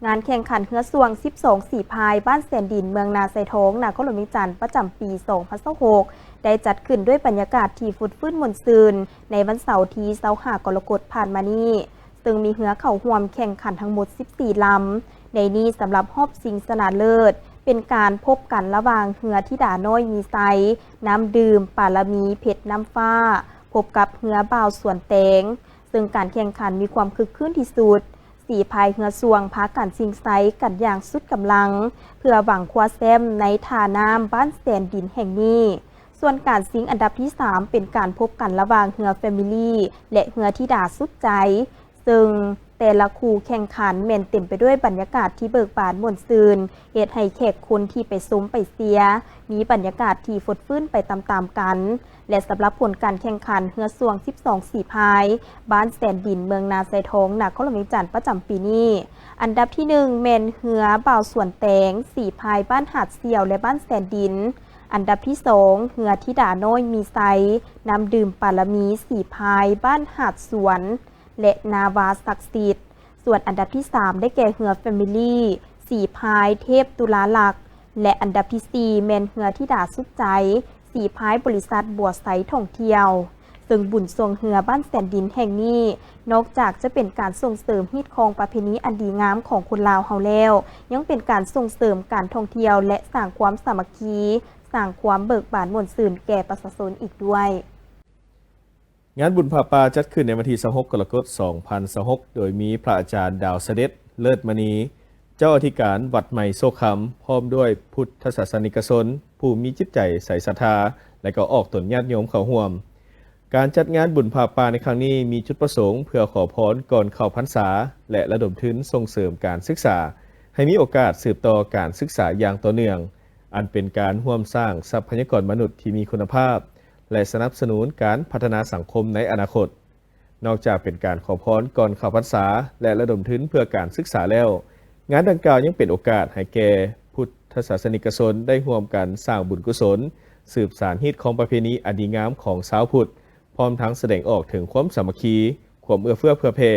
ງານແຂ່ງຂັນເຮືອຊ່ວງສິບສອງສີພາຍ ບ້ານແສນດິນ ເມືອງນາຊາຍທອງ ນະຄອນຫຼວງວຽງຈັນ ປະຈຳປີສອງພັນຊາວຫົກ ໄດ້ຈັດຂຶ້ນດ້ວຍບັນຍາກາດທີ່ຟົດຟື້ນມ່ວນຊື່ນ ໃນວັນເສົາທີຊາວຫ້າ ກໍລະກົດຜ່ານມານີ້, ເຊິ່ງມີເຮືອເຂົ້າຮ່ວມແຂ່ງຂັນທັງໝົດສິບສີ່ລຳ. ໃນນີ້ສຳລັບຮອບຊິງຊະນະເລີດ ເປັນການພົບກັນລະຫວ່າງເຮືອທິດານ້ອຍມີໄຊ ນ້ຳດື່ມປາລະມີເພັດນ້ຳຟ້າ ພົບກັບເຮືອບ່າວສວນແຕງ, ເຊິ່ງການແຂ່ງຂັນມີຄວາມຄຶກຄື້ນທີ່ສຸດ. ສີພາຍເຮືອຊ່ວງພາກັນຊິງໄຊກັນຢ່າງສຸດກຳລັງ ເພື່ອຫວັງຄວ້າແຊ້ມໃນທ່ານ້ຳບ້ານແສນດິນແຫ່ງນີ້. ສ່ວນການຊິງອັນດັບທີສາມ ເປັນການພົບກັນລະຫວ່າງເຮືອແຟມິລີ ແລະ ເຮືອທິດາສຸດໃຈ, ເຊິ່ງແຕ່ລະຄູ່ແຂ່ງຂັນແມ່ນເຕັມໄປດ້ວຍບັນຍາກາດທີ່ເບີກບານມ່ວນຊື່ນ, ເຮັດໃຫ້ແຂກຄົນທີ່ໄປຊົມໄປເຊຍ ມີບັນຍາກາດທີ່ຟົດຟື້ນໄປຕາມໆກັນ. ແລະ ສຳລັບຜົນການແຂ່ງຂັນເຮືອຊ່ວງສິບສອງສີພາຍ ບ້ານແສນດິນ ເມືອງນາຊາຍທອງ ນະຄອນຫຼວງວຽງຈັນ ປະຈຳປີນີ້, ອັນດັບທີໜຶ່ງ ແມ່ນເຮືອບ່າວສວນແຕງ ສີພາຍ ບ້ານຫາດສ່ຽວ ແລະ ບ້ານແສນດິນ, ອັນດັບທີສອງ ເຮືອທິດານ້ອຍມີໄຊ ນ້ຳດື່ມປາລະມີ ສີພາຍ ບ້ານຫາດສວນ ແລະ ນາວາສັກສິດ. ສ່ວນອັນດັບທີສາມ ໄດ້ແກ່ເຮືອແຟມິລີ ສີພາຍ ເທບຕຸລາລັກ ແລະ ອັນດັບທີສີ່ ແມ່ນເຮືອທິດາສຸດໃຈ ສີພາຍ ບໍລິສັດບົວໄຊທ່ອງທ່ຽວ. ເຊິ່ງບຸນຊ່ວງເຮືອບ້ານແສນດິນແຫ່ງນີ້ ນອກຈາກຈະເປັນການສົ່ງເສີມຮີດຄອງປະເພນີອັນດີງາມຂອງຄົນລາວເຮົາແລ້ວ, ຍັງເປັນການສົ່ງເສີມການທ່ອງທ່ຽວ ແລະ ສ້າງຄວາມສາມັກຄີ, ສ້າງຄວາມເບີກບານມ່ວນຊື່ນແກ່ປະຊາຊົນອີກດ້ວຍ. ງານບຸນຜ້າປ່າຈັດຂຶ້ນໃນວັນທີຊາວຫົກ ກໍລະກົດ ສອງພັນຊາວຫົກ ໂດຍມີພະອາຈານ ດາວສະເດັດ ເລີດມະນີ ເຈົ້າອະທິການວັດໃໝ່ໂຊຄຳ ພ້ອມດ້ວຍພຸດທະສາສະນິກະຊົນ ຜູ້ມີຈິດໃຈໃສສັດທາ ແລະ ກໍອອກຕົນຍາດໂຍມເຂົ້າຮ່ວມ. ການຈັດງານບຸນຜ້າປ່າໃນຄັ້ງນີ້ ມີຈຸດປະສົງເພື່ອຂໍພອນກ່ອນເຂົ້າພັນສາ ແລະ ລະດົມທຶນສົ່ງເສີມການສຶກສາ ໃຫ້ມີໂອກາດສືບຕໍ່ການສຶກສາຢ່າງຕໍ່ເນື່ອງ, ອັນເປັນການຮ່ວມສ້າງຊັບພະຍາກອນມະນຸດທີ່ມີຄຸນນະພາບ ແລະ ສະໜັບສະໜູນການພັດທະນາສັງຄົມໃນອະນາຄົດ. ນອກຈາກເປັນການຂໍພອນກ່ອນເຂົ້າພັນສາ ແລະ ລະດົມທຶນເພື່ອການສຶກສາແລ້ວ, ງານດັ່ງກ່າວຍັງເປັນໂອກາດໃຫ້ແກ່ພຸດທະສາສະນິກະຊົນໄດ້ຮ່ວມກັນສ້າງບຸນກຸສົນ, ສືບສານຮີດຄອງປະເພນີອັນດີງາມຂອງຊາວພຸດ, ພ້ອມທັງສະແດງອອກເຖິງຄວາມສາມັກຄີ, ຄວາມເອື້ອເຟື້ອເຜື່ອແຜ່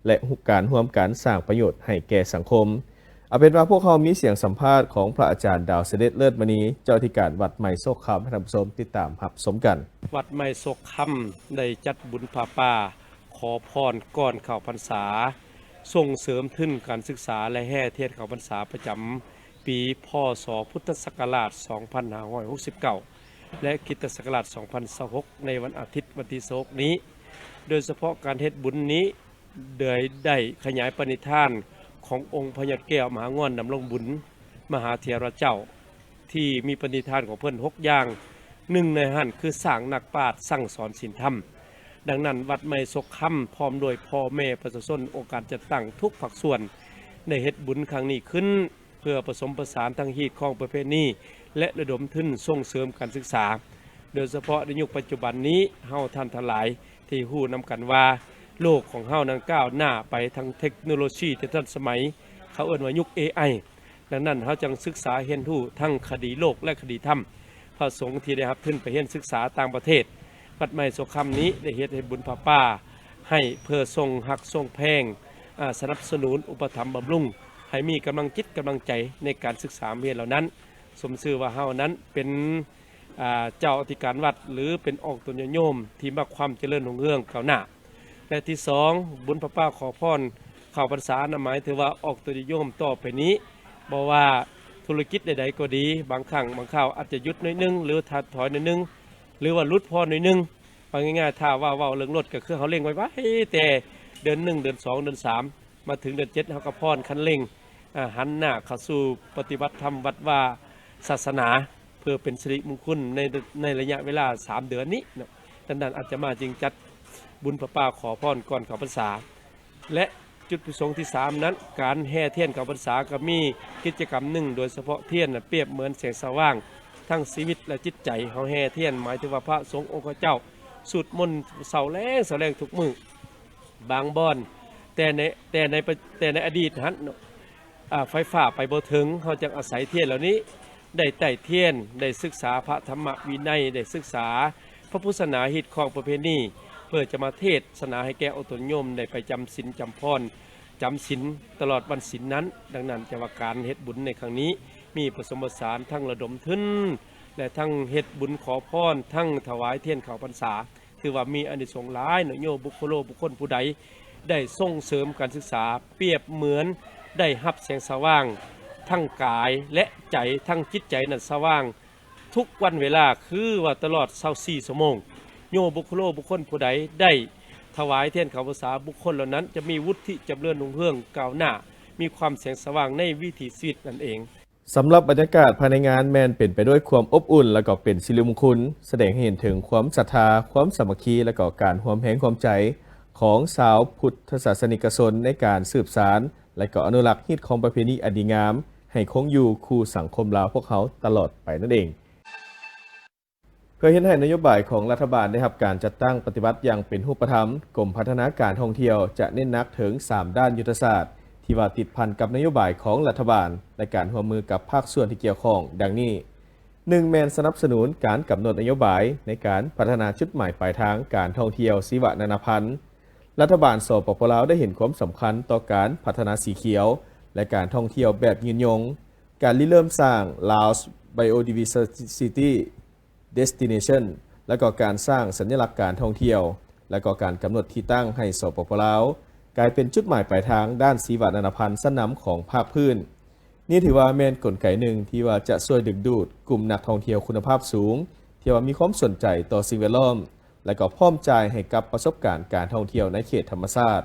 ແລະ ການຮ່ວມກັນສ້າງປະໂຫຍດໃຫ້ແກ່ສັງຄົມ. ເອົາເປັນວ່າພວກເຮົາມີສຽງສຳພາດຂອງພະອາຈານ ດາວສະເດັດ ເລີດມະນີ ເຈົ້າອະທິການວັດໃໝ່ໂຊກຄຳ ໃຫ້ທ່ານຜູ້ຊົມຕິດຕາມຮັບຊົມກັນ. ວັດໃໝ່ໂຊກຄຳໄດ້ຈັດບຸນຜ້າປ່າ ຂໍພອນກ່ອນເຂົ້າພັນສາ, ສົ່ງເສີມທຶນການສຶກສາ ແລະ ແຫ່ທຽນເຂົ້າພັນສາປະຈຳປີ ພ.ສ. ພຸດທະສັກກະລາດ ສອງພັນຫ້າຮ້ອຍຫົກສິບເກົ້າ ແລະ ຄຣິສຕະສັກກະລາດ ສອງພັນຊາວຫົກ ໃນວັນອາທິດວັນທີຊາວຫົກນີ້. ໂດຍສະເພາະການເຮັດບຸນນີ້ ໂດຍໄດ້ຂະຫຍາຍປະນິທານຂອງອົງພະຍອດແກ້ວມະຫາງອນດຳລົງບຸນມະຫາເຖລະເຈົ້າ ທີ່ມີປະນິທານຂອງເພິ່ນຫົກຢ່າງ, ໜຶ່ງໃນນັ້ນຄືສ້າງນັກປາດສັ່ງສອນສິນທຳ. ດັ່ງນັ້ນ ວັດໃໝ່ໂຊກຄຳ ພ້ອມດ້ວຍພໍ່ແມ່ປະຊາຊົນ ອົງການຈັດຕັ້ງທຸກພາກສ່ວນ ໄດ້ເຮັດບຸນຄັ້ງນີ້ຂຶ້ນ ເພື່ອປະສົມປະສານທັງຮີດຄອງປະເພນີ ແລະ ລະດົມທຶນສົ່ງເສີມການສຶກສາ. ໂດຍສະເພາະໃນຍຸກປັດຈຸບັນນີ້ ເຮົາທ່ານທັງຫຼາຍທີ່ຮູ້ນຳກັນວ່າ ໂລກຂອງເຮົານັ້ນກ້າວໜ້າໄປທາງເທັກໂນໂລຊີທີ່ທັນສະໄໝ, ເຂົາເອີ້ນວ່າຍຸກເອໄອ. ດັ່ງນັ້ນ ເຮົາຈຶ່ງສຶກສາຮຽນຮູ້ທັງຄະດີໂລກ ແລະ ຄະດີທຳ. ພະສົງທີ່ໄດ້ຮັບທຶນໄປຮຽນສຶກສາຕ່າງປະເທດ ວັດໃໝ່ໂຊກຄຳນີ້ໄດ້ເຮັດໃຫ້ບຸນຜ້າປ່າ ໃຫ້ເພື່ອຊົງຮັກຊົງແພງ, ອາ, ສະໜັບສະໜູນ, ອຸປະຖຳບຳລຸງ ໃຫ້ມີກຳລັງຈິດກຳລັງໃຈໃນການສຶກສາຮຽນເຫຼົ່ານັ້ນ. ສົມຊື່ວ່າເຮົານັ້ນເປັນ ອາ ເຈົ້າອະທິການວັດ ຫຼື ເປັນອອກຕົນຍາດໂຍມທີ່ມັກຄວາມຈະເລີນຮຸ່ງເຮືອງກ້າວໜ້າ. ແລະ ທີສອງ ບຸນຜ້າປ່າຂໍພອນເຂົ້າພັນສານັ້ນ ໝາຍເຖິງວ່າອອກຕົນຍາດໂຍມຕໍ່ໄປນີ້ ບໍ່ວ່າທຸລະກິດໃດໆກໍດີ ບາງຄັ້ງບາງຄາວອາດຈະຢຸດໜ້ອຍໜຶ່ງ ຫຼື ຖອດຖອຍໜ້ອຍໜຶ່ງ ຫຼືວ່າຫຼຸດຜ່ອນໜ້ອຍໜຶ່ງ. ເວົ້າງ່າຍໆ ຖ້າວ່າເວົ້າເລື່ອງລົດ ກໍຄືເຮົາເລັ່ງໄວໆ ແຕ່ເດືອນໜຶ່ງ ເດືອນສອງ ເດືອນສາມ ມາເຖິງເດືອນເຈັດ ເຮົາກໍຜ່ອນຄັນເລັ່ງ ອາ ຫັນໜ້າເຂົ້າສູ່ປະຕິບັດທຳວັດວາສາສະໜາ ເພື່ອເປັນສິລິມຸງຄຸນໃນ ໃນໄລຍະເວລາສາມເດືອນນີ້ເນາະ. ດັ່ງນັ້ນອາດຕະມາຈຶ່ງຈັດບຸນຜ້າປ່າຂໍພອນກ່ອນເຂົ້າພັນສາ. ແລະ ຈຸດປະສົງທີສາມນັ້ນ ການແຫ່ທຽນເຂົ້າພັນສາກໍມີກິດຈະກຳໜຶ່ງ ໂດຍສະເພາະທຽນນັ້ນປຽບເໝືອນແສງສະຫວ່າງທັງຊີວິດ ແລະ ຈິດໃຈ. ເຮົາແຫ່ທຽນ ໝາຍເຖິງວ່າພະສົງອົງຄະເຈົ້າສູດມົນເຊົ້າແລງ ເຊົ້າແລງທຸກມື້. ບາງບ່ອນ ແຕ່ໃນ ແຕ່ໃນ ແຕ່ໃນອະດີດຫັ້ນ ອາ ໄຟຟ້າໄປບໍ່ເຖິງ ເຮົາຈຶ່ງອາໄສທຽນເຫຼົ່ານີ້ ໄດ້ໄຕ້ທຽນ ໄດ້ສຶກສາພະທຳມະວິໄນ ໄດ້ສຶກສາພະພຸດສາສະໜາ ຮີດຄອງປະເພນີ ເພື່ອຈະມາເທດສະໜາໃຫ້ແກ່ອອກຕົນຍາດໂຍມ ໄດ້ໄປຈຳສິນຈຳພອນ ຈຳສິນຕະຫຼອດວັນສິນນັ້ນ. ດັ່ງນັ້ນ ຈະວ່າການເຮັດບຸນໃນຄັ້ງນີ້ ມີປະສົມປະສານທັງລະດົມທຶນ ແລະ ທັງເຮັດບຸນຂໍພອນ ທັງຖວາຍທຽນເຂົ້າພັນສາ ຖືວ່າມີອານິສົງຫຼາຍເນາະ. ໂຍບຸກໂຄໂລ ບຸກຄົນຜູ້ໃດໄດ້ສົ່ງເສີມການສຶກສາ ປຽບເໝືອນໄດ້ຮັບແສງສະຫວ່າງ ທັງກາຍ ແລະ ໃຈ, ທັງຈິດໃຈນັ້ນສະຫວ່າງ ທຸກວັນເວລາ ຄືວ່າຕະຫຼອດຊາວສີ່ຊົ່ວໂມງ. ໂຍບຸກໂຄໂລ ບຸກຄົນຜູ້ໃດໄດ້ຖວາຍທຽນເຂົ້າພັນສາ ບຸກຄົນເຫຼົ່ານັ້ນຈະມີວຸດທິຈຳເລີນຮຸ່ງເຮືອງກ້າວໜ້າ, ມີຄວາມແສງສະຫວ່າງໃນວິຖີຊີວິດນັ້ນເອງ. ສຳລັບບັນຍາກາດພາຍໃນງານແມ່ນເປັນໄປດ້ວຍຄວາມອົບອຸ່ນ ແລະ ກໍເປັນສິລິມຸງຄຸນ, ສະແດງໃຫ້ເຫັນເຖິງຄວາມສັດທາ, ຄວາມສາມັກຄີ ແລະ ກໍການຮ່ວມແຮງຮ່ວມໃຈຂອງຊາວພຸດທະສາສະນິກະຊົນໃນການສືບສານ ແລະ ກໍອະນຸລັກຮີດຄອງປະເພນີອັນດີງາມໃຫ້ຄົງຢູ່ຄູ່ສັງຄົມລາວພວກເຮົາຕະຫຼອດໄປນັ້ນເອງ. ເພື່ອເຮັດໃຫ້ນະໂຍບາຍຂອງລັດຖະບານໄດ້ຮັບການຈັດຕັ້ງປະຕິບັດຢ່າງເປັນຮູບປະທຳ, ກົມພັດທະນາການທ່ອງທ່ຽວຈະເນັ້ນໜັກເຖິງສາມດ້ານຍຸດທະສາດ ທີ່ວ່າຕິດພັນກັບນະໂຍບາຍຂອງລັດຖະບານ ແລະ ການຮ່ວມມືກັບພາກສ່ວນທີ່ກ່ຽວຂ້ອງ ດັ່ງນີ້: ໜຶ່ງ ແມ່ນສະໜັບສະໜູນການກຳນົດນະໂຍບາຍໃນການພັດທະນາຈຸດໝາຍປາຍທາງການທ່ອງທ່ຽວຊີວະນານາພັນ. ລັດຖະບານ ສປປ ລາວ ໄດ້ເຫັນຄວາມສຳຄັນຕໍ່ການພັດທະນາສີຂຽວ ແລະ ການທ່ອງທ່ຽວແບບຍືນຍົງ, ການລິເລີ່ມສ້າງ Laos Biodiversity Destination ແລະ ກໍການສ້າງສັນຍະລັກການທ່ອງທ່ຽວ ແລະ ກໍການກຳນົດທີ່ຕັ້ງໃຫ້ ສປປ ລາວ ກາຍເປັນຈຸດໝາຍປາຍທາງດ້ານຊີວະນານາພັນຊັ້ນນຳຂອງພາກພື້ນ. ນີ້ຖືວ່າແມ່ນກົນໄກໜຶ່ງທີ່ວ່າຈະຊ່ວຍດຶງດູດກຸ່ມນັກທ່ອງທ່ຽວຄຸນນະພາບສູງ ທີ່ວ່າມີຄວາມສົນໃຈຕໍ່ສິ່ງແວດລ້ອມ ແລະ ກໍພ້ອມຈ່າຍໃຫ້ກັບປະສົບການການທ່ອງທ່ຽວໃນເຂດທຳມະຊາດ,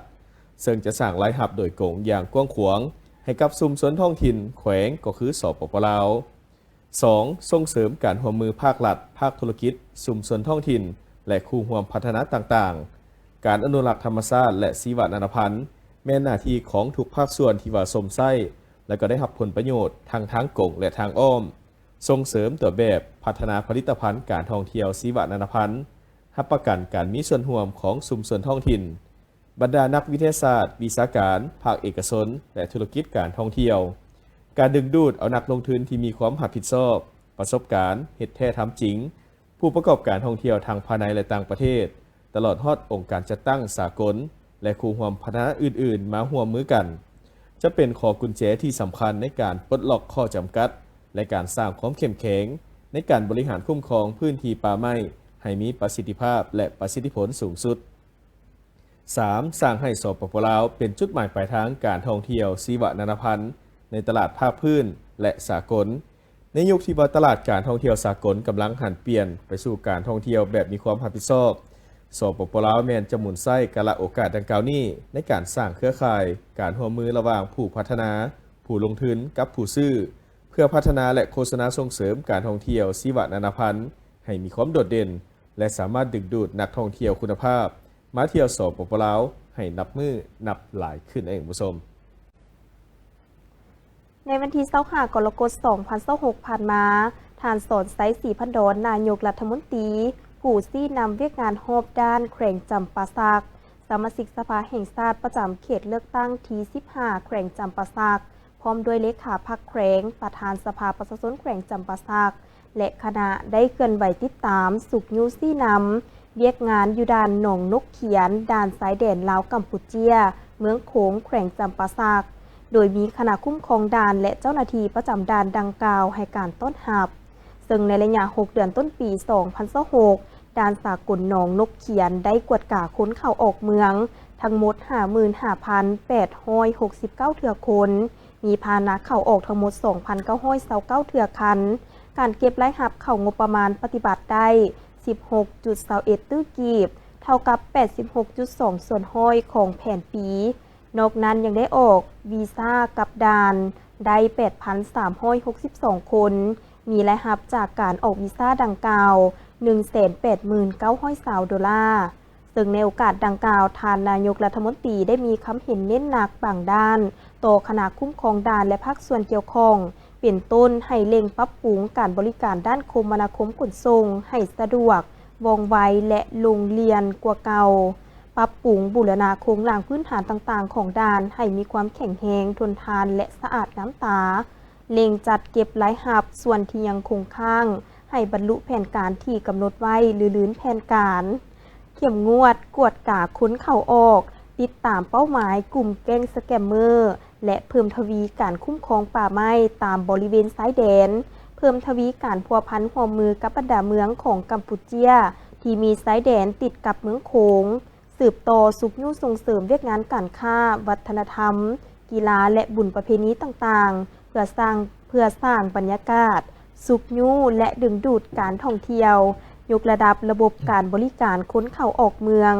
ເຊິ່ງຈະສ້າງລາຍຮັບໂດຍກົງຢ່າງກວ້າງຂວາງໃຫ້ກັບຊຸມຊົນທ້ອງຖິ່ນແຂວງ ກໍຄື ສປປ ລາວ. ສອງ ສົ່ງເສີມການຮ່ວມມືພາກລັດ, ພາກທຸລະກິດ, ຊຸມຊົນທ້ອງຖິ່ນ ແລະ ຄູ່ຮ່ວມພັດທະນາຕ່າງໆ. ການອະນຸລັກທຳມະຊາດ ແລະ ຊີວະນານາພັນ ແມ່ນໜ້າທີ່ຂອງທຸກພາກສ່ວນທີ່ວ່າຊົມໃຊ້ ແລະ ກໍໄດ້ຮັບຜົນປະໂຫຍດທັງທາງກົງ ແລະ ທາງອ້ອມ. ສົ່ງເສີມຕົວແບບພັດທະນາຜະລິດຕະພັນການທ່ອງທ່ຽວຊີວະນານາພັນ, ຮັບປະກັນການມີສ່ວນຮ່ວມຂອງຊຸມຊົນທ້ອງຖິ່ນ, ບັນດານັກວິທະຍາສາດ, ວິຊາການ, ພາກເອກະຊົນ ແລະ ທຸລະກິດການທ່ອງທ່ຽວ, ການດຶງດູດເອົານັກລົງທຶນທີ່ມີຄວາມຮັບຜິດຊອບ, ປະສົບການ, ເຮັດແທ້ທຳຈິງ, ຜູ້ປະກອບການທ່ອງທ່ຽວທັງພາຍໃນ ແລະ ຕ່າງປະເທດ, ຕະຫຼອດຮອດອົງການຈັດຕັ້ງສາກົນ ແລະ ຄູ່ຮ່ວມພັດທະນາອື່ນໆ ມາຮ່ວມມືກັນ, ຈະເປັນຂໍ້ກຸນແຈທີ່ສຳຄັນໃນການປົດລັອກຂໍ້ຈຳກັດ ແລະ ການສ້າງຄວາມເຂັ້ມແຂງໃນການບໍລິຫານຄຸ້ມຄອງພື້ນທີ່ປ່າໄມ້ໃຫ້ມີປະສິດທິພາບ ແລະ ປະສິດທິຜົນສູງສຸດ. ສາມ ສ້າງໃຫ້ ສປປ ລາວ ເປັນຈຸດໝາຍປາຍທາງການທ່ອງທ່ຽວຊີວະນານາພັນໃນຕະຫຼາດພາກພື້ນ ແລະ ສາກົນ. ໃນຍຸກທີ່ວ່າຕະຫຼາດການທ່ອງທ່ຽວສາກົນກຳລັງຫັນປ່ຽນໄປສູ່ການທ່ອງທ່ຽວແບບມີຄວາມຮັບຜິດຊອບ, ສປປ ລາວ ແມ່ນຈະໝູນໃຊ້ກາລະໂອກາດດັ່ງກ່າວນີ້ໃນການສ້າງເຄືອຂ່າຍການຮ່ວມມືລະຫວ່າງຜູ້ພັດທະນາ, ຜູ້ລົງທຶນ ກັບຜູ້ຊື້, ເພື່ອພັດທະນາ ແລະ ໂຄສະນາສົ່ງເສີມການທ່ອງທ່ຽວຊີວະນານາພັນໃຫ້ມີຄວາມໂດດເດັ່ນ ແລະ ສາມາດດຶງດູດນັກທ່ອງທ່ຽວຄຸນນະພາບມາທ່ຽວ ສປປ ລາວ ໃຫ້ນັບມື້ນັບຫຼາຍຂຶ້ນເອງ ຜູ້ຊົມ. ໃນວັນທີຊາວຫ້າ ກໍລະກົດ ສອງພັນຊາວຫົກ ຜ່ານມາ, ທ່ານ ສອນໄຊ ສີພັນດອນ ນາຍົກລັດຖະມົນຕີ ຜູ້ຊີ້ນຳວຽກງານຮອບດ້ານແຂວງຈຳປາສັກ, ສະມາຊິກສະພາແຫ່ງຊາດປະຈຳເຂດເລືອກຕັ້ງທີສິບຫ້າ ແຂວງຈຳປາສັກ, ພ້ອມດ້ວຍເລຂາພັກແຂວງ, ປະທານສະພາປະຊາຊົນແຂວງຈຳປາສັກ ແລະ ຄະນະ ໄດ້ເຄື່ອນໄຫວຕິດຕາມ, ຊຸກຍູ້ຊີ້ນຳວຽກງານຢູ່ດ່ານໜອງນົກຂຽນ, ດ່ານຊາຍແດນລາວ-ກຳປູເຈຍ, ເມືອງໂຂງ, ແຂວງຈຳປາສັກ, ໂດຍມີຄະນະຄຸ້ມຄອງດ່ານ ແລະ ເຈົ້າໜ້າທີ່ປະຈຳດ່ານດັ່ງກ່າວໃຫ້ການຕ້ອນຮັບ. ເຊິ່ງໃນໄລຍະຫົກເດືອນຕົ້ນປີສອງພັນຊາວຫົກ, ດ່ານສາກົນໜອງນົກຂຽນໄດ້ກວດກາຄົນເຂົ້າອອກເມືອງທັງໝົດຫ້າໝື່ນຫ້າພັນແປດຮ້ອຍຫົກສິບເກົ້າເທື່ອຄົນ, ມີພາຫະນະເຂົ້າອອກທັງໝົດສອງພັນເກົ້າຮ້ອຍຊາວເກົ້າເທື່ອຄັນ, ການເກັບລາຍຮັບເຂົ້າງົບປະມານປະຕິບັດໄດ້ສິບຫົກຈຸດຊາວເອັດຕື້ກີບ, ເທົ່າກັບແປດສິບຫົກຈຸດສອງສ່ວນຮ້ອຍຂອງແຜນປີ. ນອກນັ້ນຍັງໄດ້ອອກວີຊາກັບດ່ານໄດ້ແປດພັນສາມຮ້ອຍຫົກສິບສອງຄົນ, ມີລາຍຮັບຈາກການອອກວີຊາດັ່ງກ່າວໜຶ່ງແສນແປດໝື່ນເກົ້າຮ້ອຍຊາວໂດລາ. ເຊິ່ງໃນໂອກາດດັ່ງກ່າວ, ທ່ານນາຍົກລັດຖະມົນຕີໄດ້ມີຄຳເຫັນເນັ້ນໜັກບາງດ້ານຕໍ່ຄະນະຄຸ້ມຄອງດ່ານ ແລະ ພາກສ່ວນກ່ຽວຂ້ອງ, ເປັນຕົ້ນໃຫ້ເລັ່ງປັບປຸງການບໍລິການດ້ານຄົມມະນາຄົມຂົນສົ່ງໃຫ້ສະດວກ, ວ່ອງໄວ ແລະ ລົງລຽນກວ່າເກົ່າ, ປັບປຸງບູລະນະໂຄງລ່າງພື້ນຖານຕ່າງໆຂອງດ່ານໃຫ້ມີຄວາມແຂງແຮງ, ທົນທານ ແລະ ສະອາດງາມຕາ, ເລັ່ງຈັດເກັບລາຍຮັບສ່ວນທີ່ຍັງຄົງຄ້າງໃຫ້ບັນລຸແຜນການທີ່ກຳນົດໄວ້ ຫຼື ລື່ນແຜນການ, ເຂັ້ມງວດກວດກາຄົນເຂົ້າອອກ, ຕິດຕາມເປົ້າໝາຍກຸ່ມແກ້ງສະແກມເມີ ແລະ ເພີ່ມທະວີການຄຸ້ມຄອງປ່າໄມ້ຕາມບໍລິເວນຊາຍແດນ, ເພີ່ມທະວີການພົວພັນຮ່ວມມືກັບບັນດາເມືອງຂອງກຳປູເຈຍທີ່ມີຊາຍແດນຕິດກັບເມືອງໂຂງ, ສືບຕໍ່ຊຸກຍູ້ສົ່ງເສີມວຽກງານການຄ້າ, ວັດທະນະທຳ, ກິລາ ແລະ ບຸນປະເພນີຕ່າງໆ ເພື່ອສ້າງ, ເພື່ອສ້າງບັນຍາກາດຊຸກຍູ້ ແລະ ດຶງດູດການທ່ອງທ່ຽວ, ຍົກລະດັບລະບົບການບໍລິການຄົນເຂົ້າອອກເມືອງ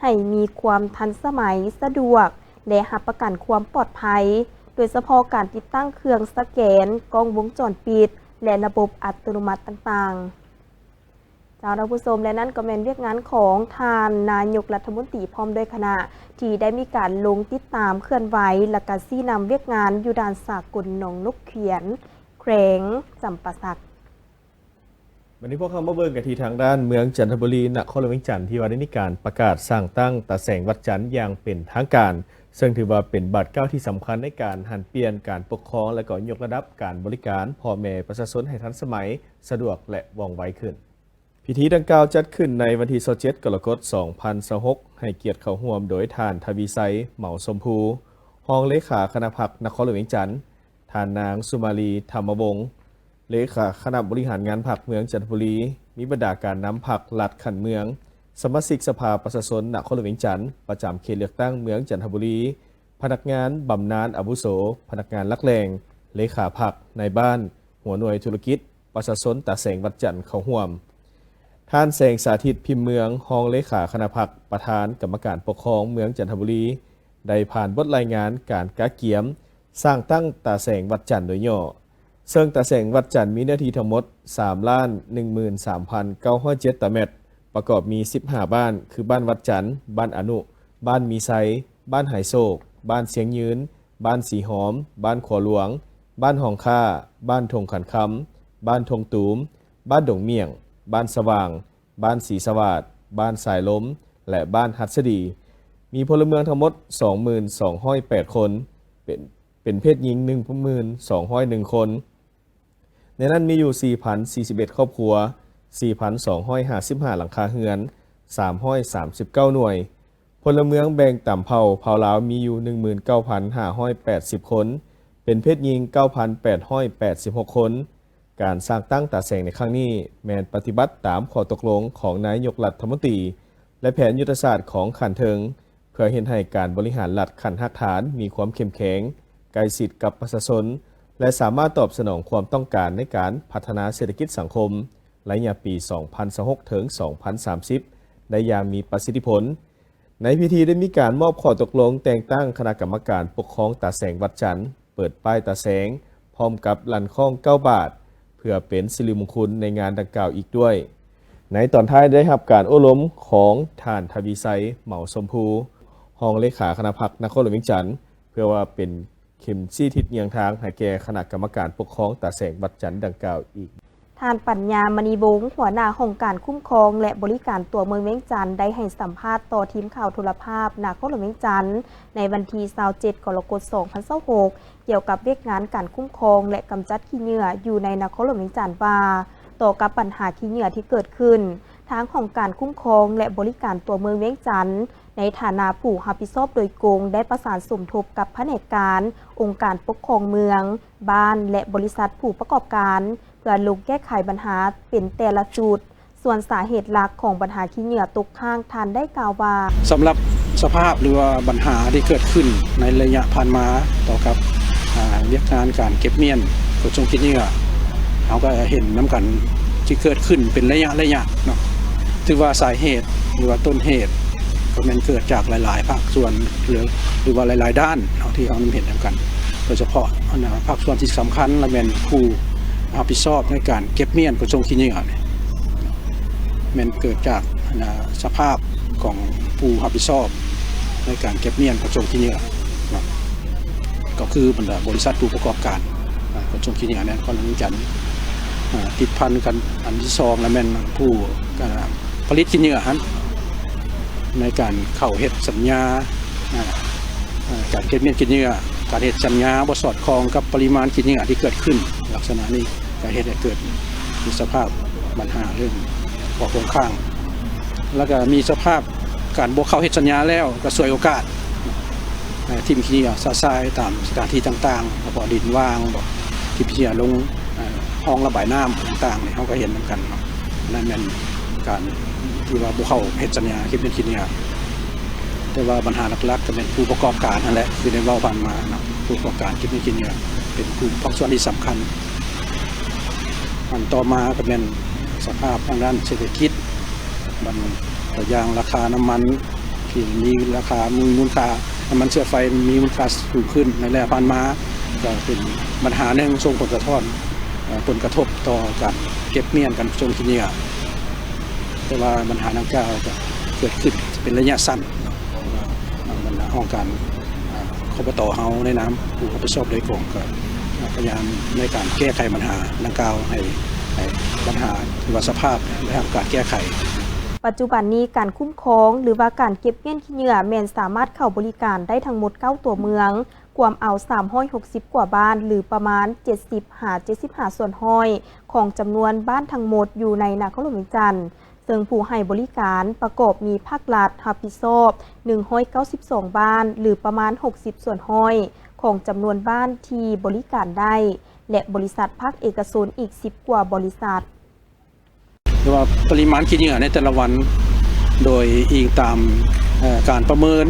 ໃຫ້ມີຄວາມທັນສະໄໝ, ສະດວກ ແລະ ຮັບປະກັນຄວາມປອດໄພ, ໂດຍສະເພາະການຕິດຕັ້ງເຄື່ອງສະແກນ, ກ້ອງວົງຈອນປິດ ແລະ ລະບົບອັດຕະໂນມັດຕ່າງໆ. ເຈົ້າ ທ່ານຜູ້ຊົມ ແລະ ນັ້ນກໍແມ່ນວຽກງານຂອງທ່ານນາຍົກລັດຖະມົນຕີ ພ້ອມດ້ວຍຄະນະ ທີ່ໄດ້ມີການລົງຕິດຕາມເຄື່ອນໄຫວ ແລະ ກະຊີ້ນຳວຽກງານຢູ່ດ່ານສາກົນໜອງນົກຂຽນ ແຂວງຈຳປາສັກ. ບັດນີ້ພວກເຮົາມາເບິ່ງກັນທີ່ທາງດ້ານເມືອງຈັນທະບູລີ ນະຄອນຫຼວງວຽງຈັນ ທີ່ວ່າໄດ້ມີການປະກາດສ້າງຕັ້ງຕາແສງວັດຈັນຢ່າງເປັນທາງການ, ເຊິ່ງຖືວ່າເປັນບາດກ້າວທີ່ສຳຄັນໃນການຫັນປ່ຽນການປົກຄອງ ແລະ ກໍຍົກລະດັບການບໍລິການພໍ່ແມ່ປະຊາຊົນໃຫ້ທັນສະໄໝ, ສະດວກ ແລະ ວ່ອງໄວຂຶ້ນ. ພິທີດັ່ງກ່າວຈັດຂຶ້ນໃນວັນທີຊາວເຈັດ ກໍລະກົດ ສອງພັນຊາວຫົກ ໃຫ້ກຽດເຂົ້າຮ່ວມໂດຍທ່ານ ທະວີໄຊ ເໝົາຊົມພູ ຮອງເລຂາຄະນະພັກນະຄອນຫຼວງວຽງຈັນ, ທ່ານນາງ ສຸມາລີ ທຳມະວົງ ເລຂາຄະນະບໍລິຫານງານພັກເມືອງຈັນທະບູລີ, ມີບັນດາການນຳພັກລັດຂັ້ນເມືອງ, ສະມາຊິກສະພາປະຊາຊົນນະຄອນຫຼວງວຽງຈັນ ປະຈຳເຂດເລືອກຕັ້ງເມືອງຈັນທະບູລີ, ພະນັກງານບຳນານອາວຸໂສ, ພະນັກງານຫຼັກແຫຼ່ງ, ເລຂາພັກ, ນາຍບ້ານ, ຫົວໜ່ວຍທຸລະກິດ, ປະຊາຊົນຕາແສງວັດຈັນເຂົ້າຮ່ວມ. ທ່ານ ແສງສາທິດ ພິມເມືອງ ຮອງເລຂາຄະນະພັກ ປະທານກຳມະການປົກຄອງເມືອງຈັນທະບູລີ ໄດ້ຜ່ານບົດລາຍງານການກະກຽມສ້າງຕັ້ງຕາແສງວັດຈັນໂດຍຫຍໍ້, ເຊິ່ງຕາແສງວັດຈັນມີເນື້ອທີ່ທັງໝົດ ສາມລ້ານໜຶ່ງໝື່ນສາມພັນເກົ້າຮ້ອຍເຈັດຕາແມັດ, ປະກອບມີ ສິບຫ້າບ້ານ ຄື ບ້ານວັດຈັນ, ບ້ານອະນຸ, ບ້ານມີໄຊ, ບ້ານໄຫໂສກ, ບ້ານຊຽງຍືນ, ບ້ານສີຫອມ, ບ້ານຂົວຫຼວງ, ບ້ານຮ່ອງຄ້າ, ບ້ານທົ່ງຂັນຄຳ, ບ້ານທົ່ງຕູມ, ບ້ານດົງມ້ຽງ, ບ້ານສະຫວ່າງ, ບ້ານສີສະຫວາດ, ບ້ານສາຍລົມ ແລະ ບ້ານຫັດສະດີ, ມີພົນລະເມືອງທັງໝົດ ສອງໝື່ນສອງຮ້ອຍແປດຄົນ, ເປັນ, ເປັນເພດຍິງ ໜຶ່ງໝື່ນສອງຮ້ອຍໜຶ່ງຄົນ. ໃນນັ້ນມີຢູ່ ສີ່ພັນສີ່ສິບເອັດຄອບຄົວ, ສີ່ພັນສອງຮ້ອຍຫ້າສິບຫ້າຫຼັງຄາເຮືອນ, ສາມຮ້ອຍສາມສິບເກົ້າໜ່ວຍ. ພົນລະເມືອງແບ່ງຕາມເຜົ່າ, ເຜົ່າລາວມີຢູ່ ໜຶ່ງໝື່ນເກົ້າພັນຫ້າຮ້ອຍແປດສິບຄົນ, ເປັນເພດຍິງ ເກົ້າພັນແປດຮ້ອຍແປດສິບຫົກຄົນ. ການສ້າງຕັ້ງຕາແສງໃນຄັ້ງນີ້ ແມ່ນປະຕິບັດຕາມຂໍ້ຕົກລົງຂອງນາຍົກລັດຖະມົນຕີ ແລະ ແຜນຍຸດທະສາດຂອງຂັ້ນເທິງ, ເພື່ອເຮັດໃຫ້ການບໍລິຫານລັດຂັ້ນຮາກຖານມີຄວາມເຂັ້ມແຂງ, ໃກ້ຊິດກັບປະຊາຊົນ ແລະ ສາມາດຕອບສະໜອງຄວາມຕ້ອງການໃນການພັດທະນາເສດຖະກິດສັງຄົມ ໄລຍະປີ ສອງພັນຊາວຫົກ ເຖິງ ສອງພັນສາມສິບ ໄດ້ຢ່າງມີປະສິດທິຜົນ. ໃນພິທີໄດ້ມີການມອບຂໍ້ຕົກລົງແຕ່ງຕັ້ງຄະນະກຳມະການປົກຄອງຕາແສງວັດຈັນ, ເປີດປ້າຍຕາແສງ, ພ້ອມກັບລັ່ນຄ້ອງເກົ້າບາດ, ເພື່ອເປັນສິລິມົງຄຸນໃນງານດັ່ງກ່າວອີກດ້ວຍ. ໃນຕອນທ້າຍໄດ້ຮັບການໂອ້ລົມຂອງທ່ານ ທະວີໄຊ ເໝົາຊົມພູ ຮອງເລຂາຄະນະພັກນະຄອນຫຼວງວຽງຈັນ, ເພື່ອວ່າເປັນ ເຂັມຊີ້ທິດຍ່າງທາງໃຫ້ແກ່ຄະນະກຳມະການປົກຄອງຕາແສງວັດຈັນດັ່ງກ່າວອີກ. ທ່ານ ປັນຍາ ມະນີວົງ ຫົວໜ້າຫ້ອງການຄຸ້ມຄອງ ແລະ ບໍລິການຕົວເມືອງວຽງຈັນ ໄດ້ໃຫ້ສຳພາດຕໍ່ທີມຂ່າວໂທລະພາບນະຄອນຫຼວງວຽງຈັນ ໃນວັນທີຊາວເຈັດ ກໍລະກົດ ສອງພັນຊາວຫົກ ກ່ຽວກັບວຽກງານການຄຸ້ມຄອງ ແລະ ກຳຈັດຂີ້ເຫຍື້ອຢູ່ໃນນະຄອນຫຼວງວຽງຈັນວ່າ ຕໍ່ກັບບັນຫາຂີ້ເຫຍື້ອທີ່ເກີດຂຶ້ນ, ທາງຫ້ອງການຄຸ້ມຄອງ ແລະ ບໍລິການຕົວເມືອງວຽງຈັນ ໃນຖານະຜູ້ຮັບຜິດຊອບໂດຍກົງ ໄດ້ປະສານສົມທົບກັບພະແນກການ, ອົງການປົກຄອງເມືອງ, ບ້ານ ແລະ ບໍລິສັດຜູ້ປະກອບການ ເພື່ອລົງແກ້ໄຂບັນຫາເປັນແຕ່ລະຈຸດ. ສ່ວນສາເຫດຫຼັກຂອງບັນຫາຂີ້ເຫຍື້ອຕົກຄ້າງ, ທ່ານໄດ້ກ່າວວ່າ: ສຳລັບສະພາບ ຫຼືວ່າບັນຫາທີ່ເກີດຂຶ້ນໃນໄລຍະຜ່ານມາ ຕໍ່ກັບ ອາ ວຽກງານການເກັບມ້ຽນຂົນສົ່ງຂີ້ເຫຍື້ອ ເຮົາກໍເຫັນນຳກັນທີ່ເກີດຂຶ້ນເປັນໄລຍະໄລຍະເນາະ. ຖືວ່າສາເຫດ ຫຼືວ່າຕົ້ນເຫດ ກໍແມ່ນເກີດຈາກຫຼາຍໆພາກສ່ວນ ຫຼື ຫຼືວ່າຫຼາຍໆດ້ານເນາະ ທີ່ເຮົານຳເຫັນນຳກັນ, ໂດຍສະເພາະ ອັນນາ ພາກສ່ວນທີ່ສຳຄັນລະແມ່ນຜູ້ຮັບຜິດຊອບໃນການເກັບມ້ຽນຂົນສົ່ງຂີ້ເຫຍື້ອນີ້ ແມ່ນເກີດຈາກ ອັນນາ ສະພາບຂອງຜູ້ຮັບຜິດຊອບໃນການເກັບມ້ຽນຂົນສົ່ງຂີ້ເຫຍື້ອເນາະ ກໍຄືບັນດາບໍລິສັດຜູ້ປະກອບການ ອາ ຂົນສົ່ງຂີ້ເຫຍື້ອໃນນະຄອນຫຼວງວຽງຈັນ ອາ ຕິດພັນກັນ. ອັນທີສອງລະແມ່ນຜູ້ ອາ ຜະລິດຂີ້ເຫຍື້ອຫັ້ນ ໃນການເຂົ້າເຮັດສັນຍາ ອາ ອາ ການເກັບມ້ຽນຂີ້ເຫຍື້ອ, ການເຮັດສັນຍາບໍ່ສອດຄ່ອງກັບປະລິມານຂີ້ເຫຍື້ອທີ່ເກີດຂຶ້ນ. ລັກສະນະນີ້ກໍເຮັດໃຫ້ເກີດມີສະພາບບັນຫາເລື່ອງຂໍ້ຄົງຄ້າງ ແລ້ວກໍມີສະພາບການບໍ່ເຂົ້າເຮັດສັນຍາແລ້ວກໍສວຍໂອກາດ ເອີ່ ຖິ້ມຂີ້ເຫຍື້ອຊະຊາຍຕາມສະຖານທີ່ຕ່າງໆ ເພາະດິນຫວ່າງບໍ ຖິ້ມຂີ້ເຫຍື້ອລົງ ເອີ່ ຮ່ອງລະບາຍນ້ຳຕ່າງໆນີ້ ເຮົາກໍເຫັນນຳກັນເນາະ. ອັນນັ້ນແມ່ນການທີ່ວ່າບໍ່ເຂົ້າເຮັດສັນຍາເກັບເງິນຂີ້ເຫຍື້ອ ແຕ່ວ່າບັນຫາຫຼັກໆກໍແມ່ນຜູ້ປະກອບການຫັ້ນແຫຼະ ທີ່ໄດ້ເວົ້າຜ່ານມາເນາະ. ຜູ້ປະກອບການເກັບເງິນຂີ້ເຫຍື້ອເປັນກຸ່ມພາກສ່ວນທີ່ສຳຄັນ. ອັນຕໍ່ມາກໍແມ່ນສະພາບທາງດ້ານເສດຖະກິດ ບັນ ຕົວຢ່າງລາຄານ້ຳມັນທີ່ມີລາຄາ ມີມູນຄ່າ ນ້ຳມັນເຊື້ອໄຟມີມູນຄ່າສູງຂຶ້ນໃນໄລຍະຜ່ານມາ ກໍເປັນບັນຫາໜຶ່ງ ສົ່ງຜົນກະທົບ ເອີ່ ຜົນກະທົບຕໍ່ການເກັບມ້ຽນ ການສົ່ງຂີ້ເຫຍື້ອ. ແຕ່ວ່າບັນຫາດັ່ງກ່າວກໍເກີດຂຶ້ນເປັນໄລຍະສັ້ນເນາະ ເພາະວ່າບັນດາຫ້ອງການ ອາ ຄບຕ ເຮົາໃນນາມຜູ້ຮັບຜິດຊອບໂດຍກົງ ກໍ ອາ ພະຍາຍາມໃນການແກ້ໄຂບັນຫາດັ່ງກ່າວ ໃຫ້ ໃຫ້ບັນຫາ ຫຼືວ່າສະພາບໄດ້ຮັບການແກ້ໄຂ. ປັດຈຸບັນນີ້ ການຄຸ້ມຄອງ ຫຼືວ່າການເກັບມ້ຽນຂີ້ເຫຍື້ອ ແມ່ນສາມາດເຂົ້າບໍລິການໄດ້ທັງໝົດເກົ້າຕົວເມືອງ, ກວມເອົາສາມຮ້ອຍຫົກສິບກວ່າບ້ານ ຫຼືປະມານເຈັດສິບຫາເຈັດສິບຫ້າສ່ວນຮ້ອຍຂອງຈຳນວນບ້ານທັງໝົດຢູ່ໃນນະຄອນຫຼວງວຽງຈັນ. ເຊິ່ງຜູ້ໃຫ້ບໍລິການປະກອບມີພາກລັດຮັບຜິດຊອບໜຶ່ງຮ້ອຍເກົ້າສິບສອງບ້ານ ຫຼືປະມານຫົກສິບສ່ວນຮ້ອຍຂອງຈຳນວນບ້ານທີ່ບໍລິການໄດ້ ແລະ ບໍລິສັດພາກເອກະຊົນອີກສິບກວ່າບໍລິສັດ. ຫຼືວ່າປະລິມານຂີ້ເຫຍື້ອໃນແຕ່ລະວັນ ໂດຍອີງຕາມ ເອີ່ ການປະເມີນ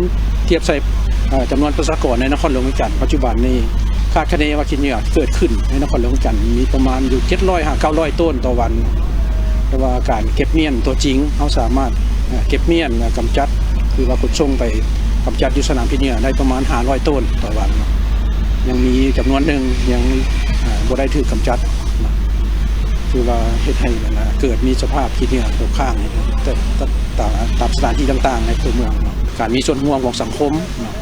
ທຽບໃສ່ ເອີ່ ຈຳນວນປະຊາກອນໃນນະຄອນຫຼວງວຽງຈັນ ປັດຈຸບັນນີ້ ຄາດຄະເນວ່າຂີ້ເຫຍື້ອເກີດຂຶ້ນໃນນະຄອນຫຼວງວຽງຈັນມີປະມານຢູ່ເຈັດຮ້ອຍຫາເກົ້າຮ້ອຍໂຕນຕໍ່ວັນ. ແຕ່ວ່າການເກັບມ້ຽນຕົວຈິງ ເຮົາສາມາດ ເກັບມ້ຽນ ແລະ ກຳຈັດ ຄືວ່າຂົນສົ່ງໄປກຳຈັດຢູ່ສະໜາມຂີ້ເຫຍື້ອໄດ້ປະມານຫ້າຮ້ອຍໂຕນຕໍ່ວັນ. ຍັງມີຈຳນວນໜຶ່ງຍັງ ເອີ່ ບໍ່ໄດ້ຖືກກຳຈັດ ຄືວ່າເຮັດໃຫ້ ອັນນ່າ ເກີດມີສະພາບຂີ້ເຫຍື້ອຕົກຄ້າງ ຕາມ ຕາມສະຖານທີ່ຕ່າງໆໃນຕົວເມືອງເນາະ. ການມີສ່ວນຮ່ວມຂອງສັງຄົມເນາະ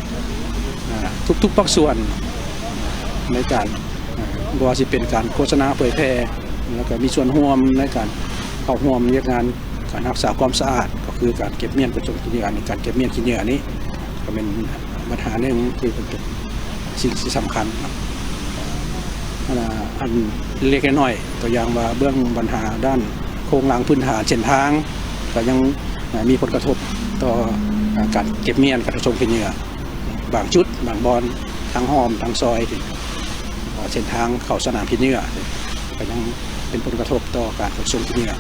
ອ່າ ທຸກໆພາກສ່ວນໃນການ ອ່າ ບໍ່ວ່າຊິເປັນການໂຄສະນາເຜີຍແຜ່ ແລ້ວກໍມີສ່ວນຮ່ວມໃນການເຂົ້າຮ່ວມວຽກງານການຮັກສາຄວາມສະອາດ ກໍຄືການເກັບມ້ຽນກະທົງຂີ້ເຫຍື້ອນີ້ ການເກັບມ້ຽນຂີ້ເຫຍື້ອນີ້ກໍແມ່ນບັນຫາໜຶ່ງທີ່ເປັນສິ່ງທີ່ສຳຄັນເນາະ. ອັນເລັກໆນ້ອຍໆ ຕົວຢ່າງວ່າເບື້ອງບັນຫາດ້ານໂຄງລ່າງພື້ນຖານເສັ້ນທາງ ກໍຍັງ ອ່າ ມີຜົນກະທົບຕໍ່ ອ່າ ການເກັບມ້ຽນກະທົງຂີ້ເຫຍື້ອ ບາງຈຸດບາງບ່ອນ ທາງອ້ອມທາງຊອຍ ເສັ້ນທາງເຂົ້າສະໜາມຂີ້ເຫຍື້ອ ກໍຍັງເປັນຜົນກະທົບຕໍ່ການຂົນສົ່ງຂີ້ເຫຍື້ອ.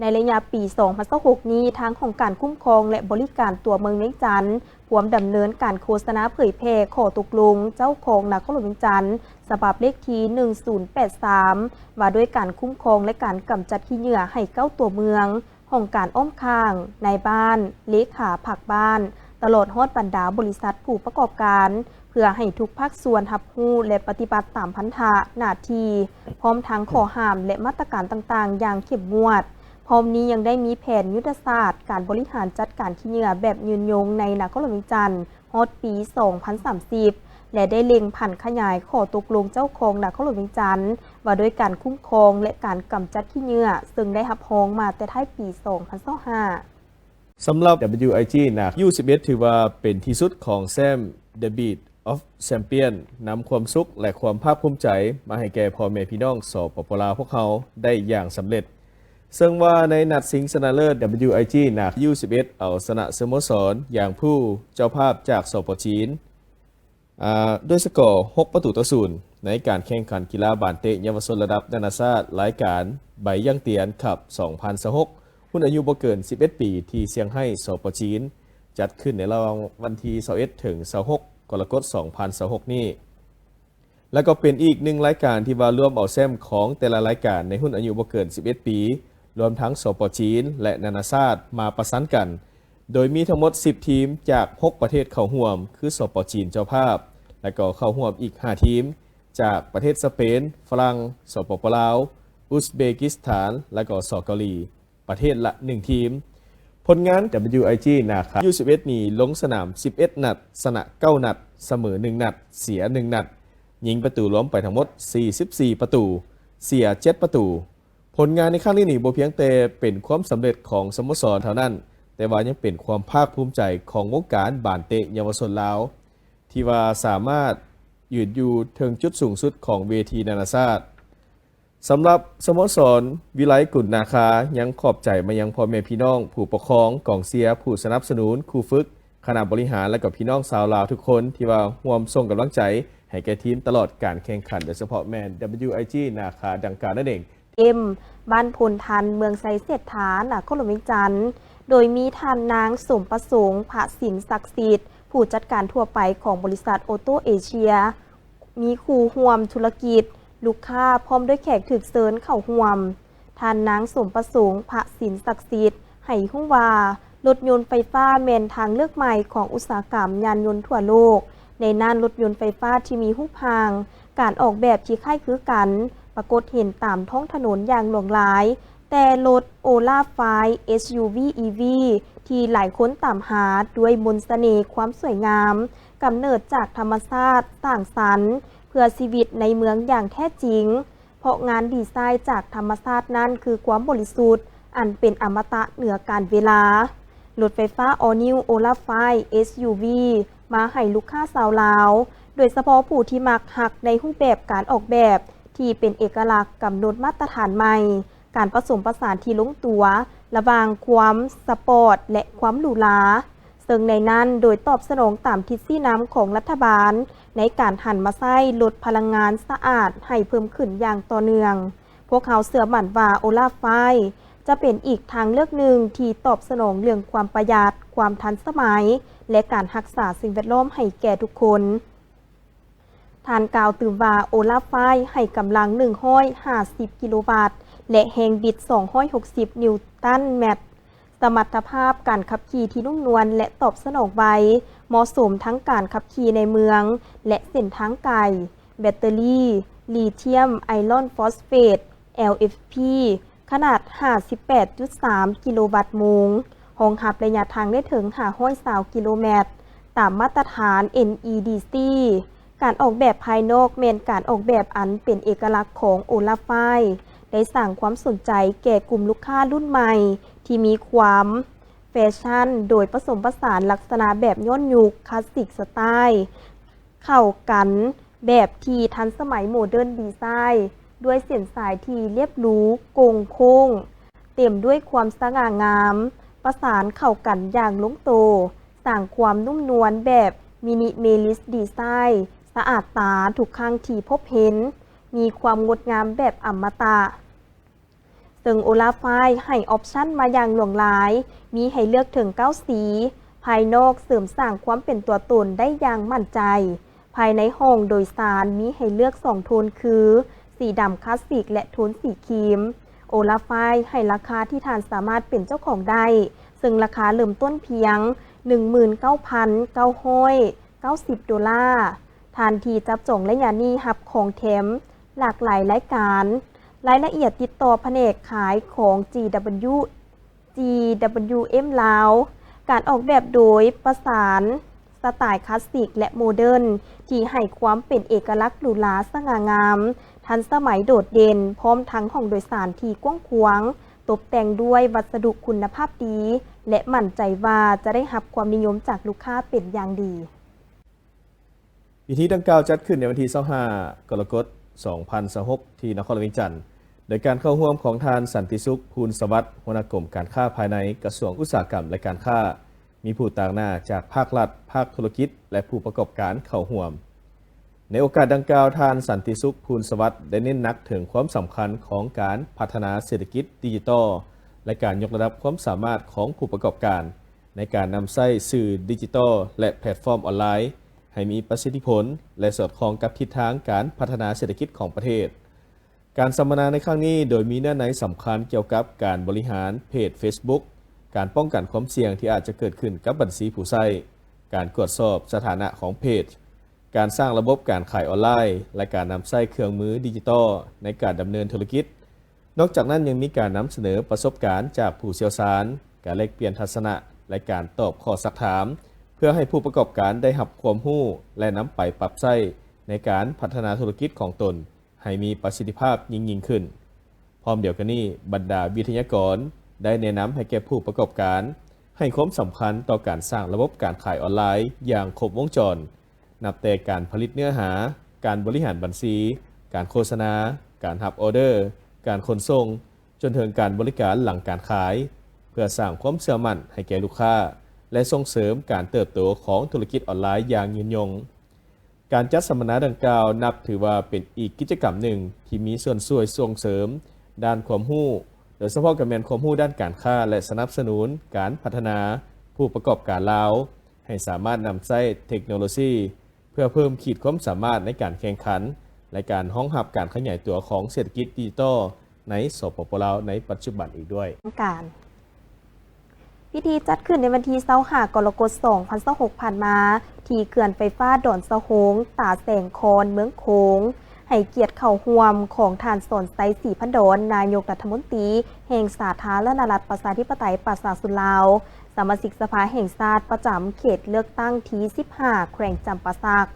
ໃນໄລຍະປີສອງພັນຊາວຫົກນີ້ ທາງຫ້ອງການຄຸ້ມຄອງ ແລະ ບໍລິການຕົວເມືອງວຽງຈັນ ພວມດຳເນີນການໂຄສະນາເຜີຍແຜ່ຂໍ້ຕົກລົງເຈົ້າຄອງນະຄອນຫຼວງວຽງຈັນ ສະບັບເລກທີໜຶ່ງສູນແປດສາມ ວ່າດ້ວຍການຄຸ້ມຄອງ ແລະ ການກຳຈັດຂີ້ເຫຍື້ອໃຫ້ເກົ້າຕົວເມືອງ, ຫ້ອງການອ້ອມຂ້າງ, ນາຍບ້ານ, ເລຂາພັກບ້ານ, ຕະຫຼອດຮອດບັນດາບໍລິສັດຜູ້ປະກອບການ ເພື່ອໃຫ້ທຸກພາກສ່ວນຮັບຮູ້ ແລະ ປະຕິບັດຕາມພັນທະໜ້າທີ່, ພ້ອມທັງຂໍ້ຫ້າມ ແລະ ມາດຕະການຕ່າງໆຢ່າງເຂັ້ມງວດ. ພ້ອມນີ້ຍັງໄດ້ມີແຜນຍຸດທະສາດການບໍລິຫານຈັດການຂີ້ເຫຍື້ອແບບຍືນຍົງໃນນະຄອນຫຼວງວຽງຈັນ ຮອດປີສອງພັນສາມສິບ ແລະ ໄດ້ເລັ່ງຜັນຂະຫຍາຍຂໍ້ຕົກລົງເຈົ້າຄອງນະຄອນຫຼວງວຽງຈັນ ວ່າດ້ວຍການຄຸ້ມຄອງ ແລະ ການກຳຈັດຂີ້ເຫຍື້ອ ເຊິ່ງໄດ້ຮັບຮອງມາແຕ່ທ້າຍປີສອງພັນຊາວຫ້າ. ສຳລັບ WIG NAC U ສິບເອັດ ຖືວ່າເປັນທີ່ສຸດຂອງແຊ້ມ The Beat of Champion ນຳຄວາມສຸກ ແລະ ຄວາມພາກພູມໃຈມາໃຫ້ແກ່ພໍ່ແມ່ພີ່ນ້ອງ ສປປ ລາວ ພວກເຮົາໄດ້ຢ່າງສຳເລັດ. ເຊິ່ງວ່າໃນນັດຊິງຊະນະເລີດ WIG NAC U ສິບເອັດ ເອົາຊະນະສະໂມສອນຢາງພູ ເຈົ້າພາບຈາກ ສປ ຈີນ ອາ ດ້ວຍສະກໍ ຫົກປະຕູຕໍ່ສູນ ໃນການແຂ່ງຂັນກິລາບານເຕະເຍົາວະຊົນລະດັບນານາຊາດ ລາຍການໃບຢາງຕຽນຄັບ ສອງພັນຊາວຫົກ ຮຸ່ນອາຍຸບໍ່ເກີນສິບເອັດປີ ທີ່ຊຽງໄຮ້ ສປ ຈີນ ຈັດຂຶ້ນໃນລະຫວ່າງວັນທີຊາວເອັດ ເຖິງ ຊາວຫົກ ກໍລະກົດ ສອງພັນຊາວຫົກນີ້. ແລະ ກໍເປັນອີກໜຶ່ງລາຍການທີ່ວ່າລວມເອົາແຊ້ມຂອງແຕ່ລະລາຍການໃນຮຸ່ນອາຍຸບໍ່ເກີນສິບເອັດປີ ລວມທັງ ສປ ຈີນ ແລະ ນານາຊາດ ມາປະສານກັນ, ໂດຍມີທັງໝົດສິບທີມຈາກຫົກປະເທດເຂົ້າຮ່ວມ ຄື ສປ ຈີນເຈົ້າພາບ ແລະ ກໍເຂົ້າຮ່ວມອີກຫ້າທີມ ຈາກປະເທດສະເປນ, ຝຣັ່ງ, ສປປ ລາວ, ອຸສເບກິສຖານ ແລະ ກໍ ສ ເກົາຫຼີ. ປະເທດລະໜຶ່ງທີມ. ຜົນງານ WIG NAC U ສິບເອັດ ນີ້ລົງສະໜາມສິບເອັດນັດ, ຊະນະເກົ້ານັດ, ສະເໝີໜຶ່ງນັດ, ເສຍໜຶ່ງນັດ, ຍິງປະຕູລວມໄປທັງໝົດສີ່ສິບສີ່ປະຕູ, ເສຍເຈັດປະຕູ. ຜົນງານໃນຄັ້ງນີ້ນີ້ບໍ່ພຽງແຕ່ເປັນຄວາມສຳເລັດຂອງສະໂມສອນເທົ່ານັ້ນ, ແຕ່ວ່າຍັງເປັນຄວາມພາກພູມໃຈຂອງວົງການບານເຕະເຍົາວະຊົນລາວ ທີ່ວ່າສາມາດຢືນຢູ່ເທິງຈຸດສູງສຸດຂອງເວທີນານາຊາດ. ສຳລັບສະໂມສອນວິໄລກຸນນາຄາ ຍັງຂອບໃຈມາຍັງພໍ່ແມ່ພີ່ນ້ອງ, ຜູ້ປົກຄອງ, ກອງເຊຍ, ຜູ້ສະໜັບສະໜູນ, ຄູຝຶກ, ຄະນະບໍລິຫານ ແລະ ກໍພີ່ນ້ອງຊາວລາວທຸກຄົນທີ່ວ່າຮ່ວມສົ່ງກຳລັງໃຈໃຫ້ແກ່ທີມຕະຫຼອດການແຂ່ງຂັນ, ໂດຍສະເພາະແມ່ນ WIG ນາຄາດັ່ງກ່າວນັ້ນເອງ. ເອັມ ບ້ານໂພນທັນ ເມືອງໄຊເສດຖາ ນະຄອນຫຼວງວຽງຈັນ, ໂດຍມີທ່ານນາງ ສົມປະສົງ ພະສິນສັກສິດ, ຜູ້ຈັດການທົ່ວໄປຂອງບໍລິສັດໂອໂຕ້ເອເຊຍ, ມີຄູ່ຮ່ວມທຸລະກິດ, ລູກຄ້າ ພ້ອມດ້ວຍແຂກຖືກເຊີນເຂົ້າຮ່ວມ. ທ່ານນາງ ສົມປະສົງ ພະສິນສັກສິດ ໃຫ້ຮູ້ວ່າ ລົດຍົນໄຟຟ້າແມ່ນທາງເລືອກໃໝ່ຂອງອຸດສາຫະກຳຍານຍົນທົ່ວໂລກ. ໃນນັ້ນ, ລົດຍົນໄຟຟ້າທີ່ມີຮູບຮ່າງການອອກແບບທີ່ຄ້າຍຄືກັນ ປາກົດເຫັນຕາມທ້ອງຖະໜົນຢ່າງຫຼວງຫຼາຍ, ແຕ່ລົດໂອລາຟາຍ ເອັສຢູວີ ອີວີ ທີ່ຫຼາຍຄົນຕາມຫາດ້ວຍມົນສະເໜ່ຄວາມສວຍງາມ ກຳເນີດຈາກທຳມະຊາດ ສ້າງສັນເພື່ອຊີວິດໃນເມືອງຢ່າງແທ້ຈິງ, ເພາະງານດີໄຊຈາກທຳມະຊາດນັ້ນຄືຄວາມບໍລິສຸດ ອັນເປັນອະມະຕະເໜືອການເວລາ. ລົດໄຟຟ້າ All New Olafire ເອັສຢູວີ ມາໃຫ້ລູກຄ້າຊາວລາວ, ໂດຍສະເພາະຜູ້ທີ່ມັກຮັກໃນຮູບແບບການອອກແບບທີ່ເປັນເອກະລັກ, ກຳນົດມາດຕະຖານໃໝ່, ການປະສົມປະສານທີ່ລົງຕົວລະຫວ່າງຄວາມສະປອດ ແລະ ຄວາມຫຼູຫຼາ. ເຊິ່ງໃນນັ້ນ, ໂດຍຕອບສະໜອງຕາມທິດຊີ້ນຳຂອງລັດຖະບານໃນການຫັນມາໃຊ້ລົດພະລັງງານສະອາດໃຫ້ເພີ່ມຂຶ້ນຢ່າງຕໍ່ເນື່ອງ, ພວກເຮົາເຊື່ອໝັ້ນວ່າ Olafire ຈະເປັນອີກທາງເລືອກໜຶ່ງທີ່ຕອບສະໜອງເລື່ອງຄວາມປະຢັດ, ຄວາມທັນສະໄໝ ແລະ ການຮັກສາສິ່ງແວດລ້ອມໃຫ້ແກ່ທຸກຄົນ. ທ່ານກ່າວຕື່ມວ່າ Olafire ໃຫ້ກຳລັງໜຶ່ງຮ້ອຍຫ້າສິບກິໂລວັດ ແລະ ແຮງບິດສອງຮ້ອຍຫົກສິບນິວຕັນແມັດ, ສະມັດຕະພາບການຂັບຂີ່ທີ່ນຸ້ມນວນ ແລະ ຕອບສະໜອງໄວ, ເໝາະສົມທັງການຂັບຂີ່ໃນເມືອງ ແລະ ເສັ້ນທາງໄກ. ແບັດເຕີຣີ Lithium Iron Phosphate ແອລເອັຟພີ ຂະໜາດຫ້າສິບແປດຈຸດສາມກິໂລວັດໂມງ, ຮອງຮັບໄລຍະທາງໄດ້ເຖິງຫ້າຮ້ອຍຊາວກິໂລແມັດ, ຕາມມາດຕະຖານ ເອັນອີດີຊີ. ການອອກແບບພາຍນອກແມ່ນການອອກແບບອັນເປັນເອກະລັກຂອງ Olafire, ໄດ້ສ້າງຄວາມສົນໃຈແກ່ກຸ່ມລູກຄ້າລຸ້ນໃໝ່ທີ່ມີຄວາມແຟຊັນ, ໂດຍປະສົມປະສານລັກສະນະແບບຍ້ອນຍຸກ, ຄລາສສິກສະໄຕລ໌ ເຂົ້າກັນແບບທີ່ທັນສະໄໝໂມເດີນດີໄຊ, ດ້ວຍເສັ້ນສາຍທີ່ລຽບຫຼູ, ໂກ່ງໂຄ້ງ, ເຕັມດ້ວຍຄວາມສະຫງ່າງາມ, ປະສານເຂົ້າກັນຢ່າງລົງໂຕ, ສ້າງຄວາມນຸ້ມນວນແບບມິນິເມລິສດີໄຊ, ສະອາດຕາທຸກຄັ້ງທີ່ພົບເຫັນ, ມີຄວາມງົດງາມແບບອະມະຕະ. ເຊິ່ງ Olafire ໃຫ້ອອບຊັນມາຢ່າງຫຼວງຫຼາຍ, ມີໃຫ້ເລືອກເຖິງເກົ້າສີ, ພາຍນອກເສີມສ້າງຄວາມເປັນຕົວຕົນໄດ້ຢ່າງໝັ້ນໃຈ, ພາຍໃນຫ້ອງໂດຍສານມີໃຫ້ເລືອກສອງໂທນຄື ສີດຳຄລາສສິກ ແລະ ໂທນສີຄຣີມ. Olafire ໃຫ້ລາຄາທີ່ທ່ານສາມາດເປັນເຈົ້າຂອງໄດ້, ເຊິ່ງລາຄາເລີ່ມຕົ້ນພຽງໜຶ່ງໝື່ນເກົ້າພັນເກົ້າຮ້ອຍເກົ້າສິບໂດລາ. ທ່ານທີ່ຈັບຈອງໄລຍະນີ້ຮັບຂອງແຖມຫຼາກຫຼາຍລາຍການ. ລາຍລະອຽດຕິດຕໍ່ພະແນກຂາຍຂອງ GW GWM ລາວ. ການອອກແບບໂດຍປະສານສະໄຕລ໌ຄລາສສິກ ແລະ ໂມເດີນ ທີ່ໃຫ້ຄວາມເປັນເອກະລັກຫຼູຫຼາ, ສະຫງ່າງາມ, ທັນສະໄໝໂດດເດັ່ນ, ພ້ອມທັງຫ້ອງໂດຍສານທີ່ກວ້າງຂວາງ, ຕົບແຕ່ງດ້ວຍວັດສະດຸຄຸນນະພາບດີ ແລະ ໝັ້ນໃຈວ່າຈະໄດ້ຮັບຄວາມນິຍົມຈາກລູກຄ້າເປັນຢ່າງດີ. ພິທີດັ່ງກ່າວຈັດຂຶ້ນໃນວັນທີຊາວຫ້າ ກໍລະກົດ ສອງພັນຊາວຫົກ ທີ່ນະຄອນຫຼວງວຽງຈັນ, ໂດຍການເຂົ້າຮ່ວມຂອງທ່ານ ສັນຕິສຸກ ພູນສະຫວັດ ຫົວໜ້າກົມການຄ້າພາຍໃນ ກະຊວງອຸດສາຫະກຳ ແລະ ການຄ້າ, ມີຜູ້ຕາງໜ້າຈາກພາກລັດ, ພາກທຸລະກິດ ແລະ ຜູ້ປະກອບການເຂົ້າຮ່ວມ. ໃນໂອກາດດັ່ງກ່າວ, ທ່ານ ສັນຕິສຸກ ພູນສະຫວັດ ໄດ້ເນັ້ນໜັກເຖິງຄວາມສຳຄັນຂອງການພັດທະນາເສດຖະກິດດິຈິຕອລ ແລະ ການຍົກລະດັບຄວາມສາມາດຂອງຜູ້ປະກອບການ ໃນການນຳໃຊ້ສື່ດິຈິຕອລ ແລະ ແພລດຟອມອອນລາຍ ໃຫ້ມີປະສິດທິຜົນ ແລະ ສອດຄ່ອງກັບທິດທາງການພັດທະນາເສດຖະກິດຂອງປະເທດ. ການສຳມະນາໃນຄັ້ງນີ້ ໂດຍມີເນື້ອໃນສຳຄັນກ່ຽວກັບການບໍລິຫານເພຈເຟສບຸກ, ການປ້ອງກັນຄວາມສ່ຽງທີ່ອາດຈະເກີດຂຶ້ນກັບບັນຊີຜູ້ໃຊ້, ການກວດສອບສະຖານະຂອງເພຈ, ການສ້າງລະບົບການຂາຍອອນລາຍ ແລະ ການນຳໃຊ້ເຄື່ອງມືດິຈິຕອລໃນການດຳເນີນທຸລະກິດ. ນອກຈາກນັ້ນຍັງມີການນຳສະເໜີປະສົບການຈາກຜູ້ຊ່ຽວຊານ, ການແລກປ່ຽນທັດສະນະ ແລະ ການຕອບຂໍ້ຊັກຖາມ ເພື່ອໃຫ້ຜູ້ປະກອບການໄດ້ຮັບຄວາມຮູ້ ແລະ ນຳໄປປັບໃຊ້ໃນການພັດທະນາທຸລະກິດຂອງຕົນໃຫ້ມີປະສິດທິພາບຍິ່ງໆຂຶ້ນ. ພ້ອມດຽວກັນນີ້, ບັນດາວິທະຍາກອນໄດ້ແນະນຳໃຫ້ແກ່ຜູ້ປະກອບການໃຫ້ຄວາມສຳຄັນຕໍ່ການສ້າງລະບົບການຂາຍອອນລາຍຢ່າງຄົບວົງຈອນ, ນັບແຕ່ການຜະລິດເນື້ອຫາ, ການບໍລິຫານບັນຊີ, ການໂຄສະນາ, ການຮັບອອເດີ, ການຂົນສົ່ງ, ຈົນເຖິງການບໍລິການຫຼັງການຂາຍ, ເພື່ອສ້າງຄວາມເຊື່ອໝັ້ນໃຫ້ແກ່ລູກຄ້າ, ແລະ ສົ່ງເສີມການເຕີບໂຕຂອງທຸລະກິດອອນລາຍຢ່າງຍືນຍົງ. ການຈັດສຳມະນາດັ່ງກ່າວ ນັບຖືວ່າເປັນອີກກິດຈະກຳໜຶ່ງທີ່ມີສ່ວນຊ່ວຍສົ່ງເສີມດ້ານຄວາມຮູ້, ໂດຍສະເພາະກໍແມ່ນຄວາມຮູ້ດ້ານການຄ້າ ແລະ ສະໜັບສະໜູນການພັດທະນາຜູ້ປະກອບການລາວ ໃຫ້ສາມາດນຳໃຊ້ເທັກໂນໂລຊີ ເພື່ອເພີ່ມຂີດຄວາມສາມາດໃນການແຂ່ງຂັນ ແລະ ການຮອງຮັບການຂະຫຍາຍຕົວຂອງເສດຖະກິດດິຈິຕອລໃນ ສປປ ລາວ ໃນປັດຈຸບັນອີກດ້ວຍ. ທາງການ. ພິທີຈັດຂຶ້ນໃນວັນທີຊາວຫ້າ ກໍລະກົດ ສອງພັນຊາວຫົກ ຜ່ານມາ ທີ່ເຂື່ອນໄຟຟ້າດອນສະໂຮງ ຕາແສງຄອນ ເມືອງໂຂງ, ໃຫ້ກຽດເຂົ້າຮ່ວມຂອງທ່ານ ສອນໄຊ ສີພັນດອນ ນາຍົກລັດຖະມົນຕີແຫ່ງສາທາລະນະລັດ ປະຊາທິປະໄຕ ປະຊາຊົນລາວ, ສະມາຊິກສະພາແຫ່ງຊາດປະຈຳເຂດເລືອກຕັ້ງທີສິບຫ້າ ແຂວງຈຳປາສັກ,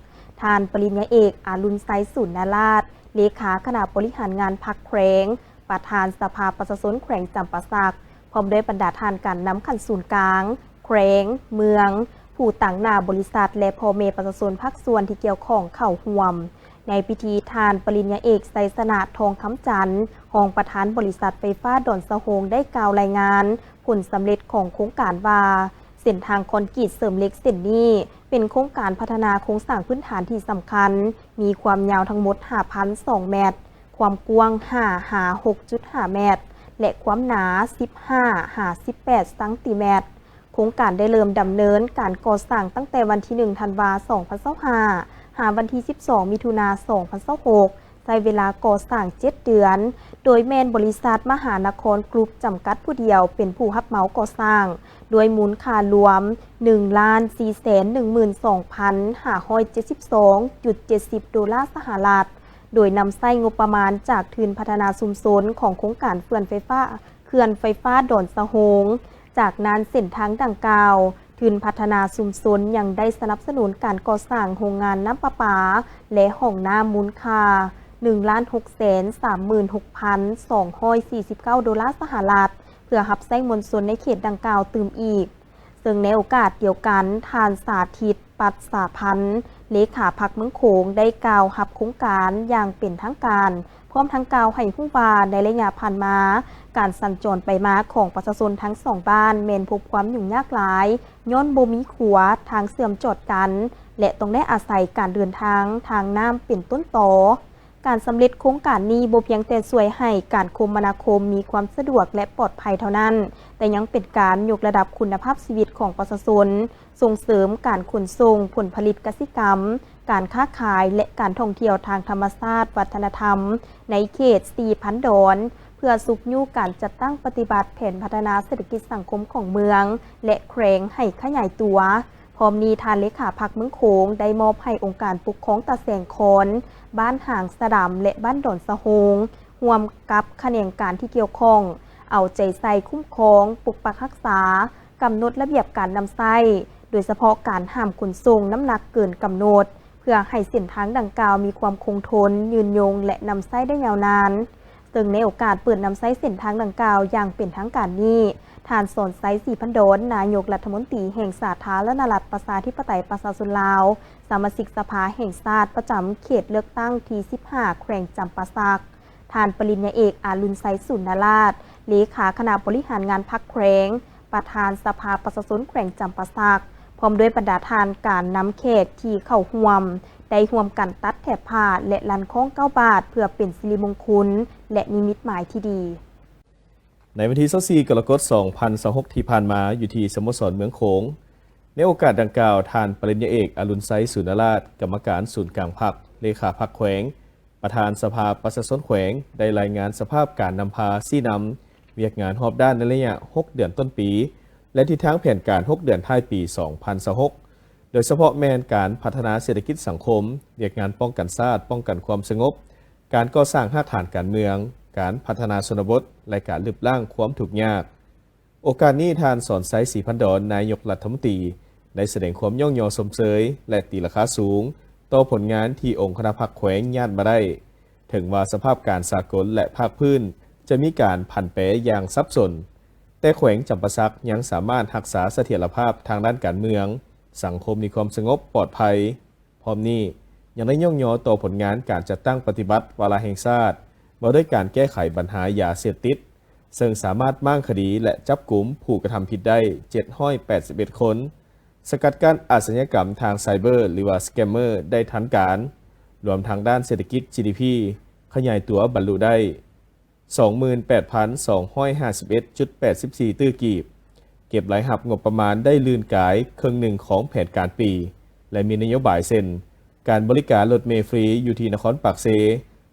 ທ່ານປະລິນຍາເອກ ອາລຸນໄຊ ສູນນາລາດ ເລຂາຄະນະບໍລິຫານງານພັກແຂວງ, ປະທານສະພາປະຊາຊົນແຂວງຈຳປາສັກ, ພ້ອມດ້ວຍບັນດາທ່ານການນຳຂັ້ນສູນກາງແຂວງ, ເມືອງ, ຜູ້ຕາງໜ້າບໍລິສັດ ແລະ ພໍ່ແມ່ປະຊາຊົນພາກສ່ວນທີ່ກ່ຽວຂ້ອງເຂົ້າຮ່ວມ. ໃນພິທີ, ທ່ານປະລິນຍາເອກ ໄຊຊະນະ ທອງຄຳຈັນ ຮອງປະທານບໍລິສັດໄຟຟ້າດອນສະໂຮງ ໄດ້ກ່າວລາຍງານ ຜົນສຳເລັດຂອງໂຄງການວ່າ, ເສັ້ນທາງຄອນກຣີດເສີມເຫຼັກເສັ້ນນີ້ ເປັນໂຄງການພັດທະນາໂຄງສ້າງພື້ນຖານທີ່ສຳຄັນ, ມີຄວາມຍາວທັງໝົດ ຫ້າພັນສອງແມັດ, ຄວາມກວ້າງ ຫ້າ ຫາ ຫົກຈຸດຫ້າແມັດ ແລະ ຄວາມໜາ ສິບຫ້າ ຫາ ສິບແປດຊັງຕີແມັດ. ໂຄງການໄດ້ເລີ່ມດຳເນີນການກໍ່ສ້າງຕັ້ງແຕ່ວັນທີໜຶ່ງ ທັນວາ ສອງພັນຊາວຫ້າ ຫາວັນທີສິບສອງ ມິຖຸນາ ສອງພັນຊາວຫົກ ໃຊ້ເວລາກໍ່ສ້າງເຈັດເດືອນ, ໂດຍແມ່ນບໍລິສັດມະຫານະຄອນກຣຸບຈຳກັດຜູ້ດຽວເປັນຜູ້ຮັບເໝົາກໍ່ສ້າງ, ດ້ວຍມູນຄ່າລວມ ໜຶ່ງລ້ານສີ່ແສນໜຶ່ງໝື່ນສອງພັນຫ້າຮ້ອຍເຈັດສິບສອງຈຸດເຈັດສິບໂດລາສະຫະລັດ, ໂດຍນຳໃຊ້ງົບປະມານຈາກທຶນພັດທະນາຊຸມຊົນຂອງໂຄງການເຂື່ອນໄຟຟ້າ ເຂື່ອນໄຟຟ້າດອນສະໂຮງ. ຈາກນັ້ນເສັ້ນທາງດັ່ງກ່າວ, ທຶນພັດທະນາຊຸມຊົນຍັງໄດ້ສະໜັບສະໜູນການກໍ່ສ້າງໂຮງງານນ້ຳປະປາ ແລະ ຫ້ອງນ້ຳມູນຄ່າ ໜຶ່ງລ້ານຫົກແສນສາມໝື່ນຫົກພັນສອງຮ້ອຍສີ່ສິບເກົ້າໂດລາສະຫະລັດ ເພື່ອຮັບໃຊ້ມວນຊົນໃນເຂດດັ່ງກ່າວຕື່ມອີກ. ເຊິ່ງໃນໂອກາດດຽວກັນ, ທ່ານ ສາທິດ ປັດສາພັນ ເລຂາພັກເມືອງໂຂງ ໄດ້ກ່າວຮັບໂຄງການຢ່າງເປັນທາງການ, ພ້ອມທັງກ່າວໃຫ້ຮູ້ວ່າ ໃນໄລຍະຜ່ານມາ, ການສັນຈອນໄປມາຂອງປະຊາຊົນທັງສອງບ້ານແມ່ນພົບຄວາມຫຍຸ້ງຍາກຫຼາຍ, ຍ້ອນບໍ່ມີຂົວທາງເຊື່ອມຈອດກັນ ແລະ ຕ້ອງໄດ້ອາໄສການເດີນທາງທາງນ້ຳເປັນຕົ້ນຕໍ. ການສຳເລັດໂຄງການນີ້ບໍ່ພຽງແຕ່ຊ່ວຍໃຫ້ການຄົມມະນາຄົມມີຄວາມສະດວກ ແລະ ປອດໄພເທົ່ານັ້ນ, ແຕ່ຍັງເປັນການຍົກລະດັບຄຸນນະພາບຊີວິດຂອງປະຊາຊົນ, ສົ່ງເສີມການຂົນສົ່ງຜົນຜະລິດກະສິກຳ, ການຄ້າຂາຍ ແລະ ການທ່ອງທ່ຽວທາງທຳມະຊາດວັດທະນະທຳໃນເຂດສີ່ພັນດອນ, ເພື່ອຊຸກຍູ້ການຈັດຕັ້ງປະຕິບັດແຜນພັດທະນາເສດຖະກິດສັງຄົມຂອງເມືອງ ແລະ ແຂວງໃຫ້ຂະຫຍາຍຕົວ. ພ້ອມນີ້, ທ່ານເລຂາພັກເມືອງໂຂງໄດ້ມອບໃຫ້ອົງການປົກຄອງຕາແສງຄອນ, ບ້ານຫາງສະດຳ ແລະ ບ້ານດອນສະໂຮງ, ຮ່ວມກັບຂະແໜງການທີ່ກ່ຽວຂ້ອງ, ເອົາໃຈໃສ່ຄຸ້ມຄອງ, ປົກປັກຮັກສາ, ກຳນົດລະບຽບການນຳໃຊ້, ໂດຍສະເພາະການຫ້າມຂົນສົ່ງນ້ຳໜັກເກີນກຳນົດ, ເພື່ອໃຫ້ເສັ້ນທາງດັ່ງກ່າວມີຄວາມຄົງທົນ, ຍືນຍົງ ແລະ ນຳໃຊ້ໄດ້ຍາວນານ. ເຊິ່ງໃນໂອກາດເປີດນຳໃຊ້ເສັ້ນທາງດັ່ງກ່າວຢ່າງເປັນທາງການນີ້, ທ່ານ ສອນໄຊ ສີພັນດອນ ນາຍົກລັດຖະມົນຕີແຫ່ງສາທາລະນະລັດ ປະຊາທິປະໄຕ ປະຊາຊົນລາວ, ສະມາຊິກສະພາແຫ່ງຊາດປະຈຳເຂດເລືອກຕັ້ງທີສິບຫ້າ ແຂວງຈຳປາສັກ, ທ່ານປະລິນຍາເອກ ອາລຸນໄຊ ສູນນາລາດ ເລຂາຄະນະບໍລິຫານງານພັກແຂວງ, ປະທານສະພາປະຊາຊົນແຂວງຈຳປາສັກ, ພ້ອມດ້ວຍບັນດາທ່ານການນຳແຂກທີ່ເຂົ້າຮ່ວມ, ໄດ້ຮ່ວມກັນຕັດແຖບຜ້າ ແລະ ລັນຄ້ອງເກົ້າບາດ ເພື່ອເປັນສິລິມົງຄຸນ ແລະ ນິມິດໝາຍທີ່ດີ. ໃນວັນທີຊາວສີ່ ກໍລະກົດ ສອງພັນຊາວຫົກ ທີ່ຜ່ານມາ, ຢູ່ທີ່ສະໂມສອນເມືອງໂຂງ, ໃນໂອກາດດັ່ງກ່າວ, ທ່ານປະລິນຍາເອກ ອາລຸນໄຊ ສູນນາລາດ ກຳມະການສູນກາງພັກ, ເລຂາພັກແຂວງ, ປະທານສະພາປະຊາຊົນແຂວງ ໄດ້ລາຍງານສະພາບການນຳພາຊີ້ນຳວຽກງານຮອບດ້ານໃນໄລຍະຫົກເດືອນຕົ້ນປີ ແລະ ທິດທາງແຜນການຫົກເດືອນທ້າຍປີສອງພັນຊາວຫົກ ໂດຍສະເພາະແມ່ນການພັດທະນາເສດຖະກິດສັງຄົມ, ວຽກງານປ້ອງກັນຊາດ, ປ້ອງກັນຄວາມສະຫງົບ, ການກໍ່ສ້າງຮາກຖານການເມືອງ, ການພັດທະນາຊົນນະບົດ ແລະ ການລຶບລ້າງຄວາມທຸກຍາກ. ໂອກາດນີ້, ທ່ານ ສອນໄຊ ສີພັນດອນ ນາຍົກລັດຖະມົນຕີ ໄດ້ສະແດງຄວາມຍ້ອງຍໍຊົມເຊີຍ ແລະ ຕີລາຄາສູງຕໍ່ຜົນງານທີ່ອົງຄະນະພັກແຂວງຍາດມາໄດ້. ເຖິງວ່າສະພາບການສາກົນ ແລະ ພາກພື້ນຈະມີການຜັນແປຢ່າງສັບສົນ, ແຕ່ແຂວງຈຳປາສັກຍັງສາມາດຮັກສາສະຖຽນລະພາບທາງດ້ານການເມືອງ, ສັງຄົມມີຄວາມສະຫງົບປອດໄພ. ພ້ອມນີ້, ຍັງໄດ້ຍ້ອງຍໍຕໍ່ຜົນງານການຈັດຕັ້ງປະຕິບັດວາລະແຫ່ງຊາດ ວ່າດ້ວຍການແກ້ໄຂບັນຫາຢາເສບຕິດ, ເຊິ່ງສາມາດມ້າງຄະດີ ແລະ ຈັບກຸມຜູ້ກະທຳຜິດໄດ້ ເຈັດຮ້ອຍແປດສິບເອັດ ຄົນ, ສະກັດກັ້ນອາຊະຍາກຳທາງໄຊເບີ ຫຼືວ່າ ສະແກມເມີ ໄດ້ທັນການ, ລວມທັງດ້ານເສດຖະກິດ ຈີດີພີ ຂະຫຍາຍຕົວບັນລຸໄດ້ ສອງໝື່ນແປດພັນສອງຮ້ອຍຫ້າສິບເອັດຈຸດແປດສິບສີ່ຕື້ກີບ, ເກັບລາຍຮັບງົບປະມານໄດ້ລື່ນກາຍເຄິ່ງໜຶ່ງຂອງແຜນການປີ ແລະ ມີນະໂຍບາຍເຊັ່ນ ການບໍລິການລົດເມຟຣີຢູ່ທີ່ນະຄອນປາກເຊ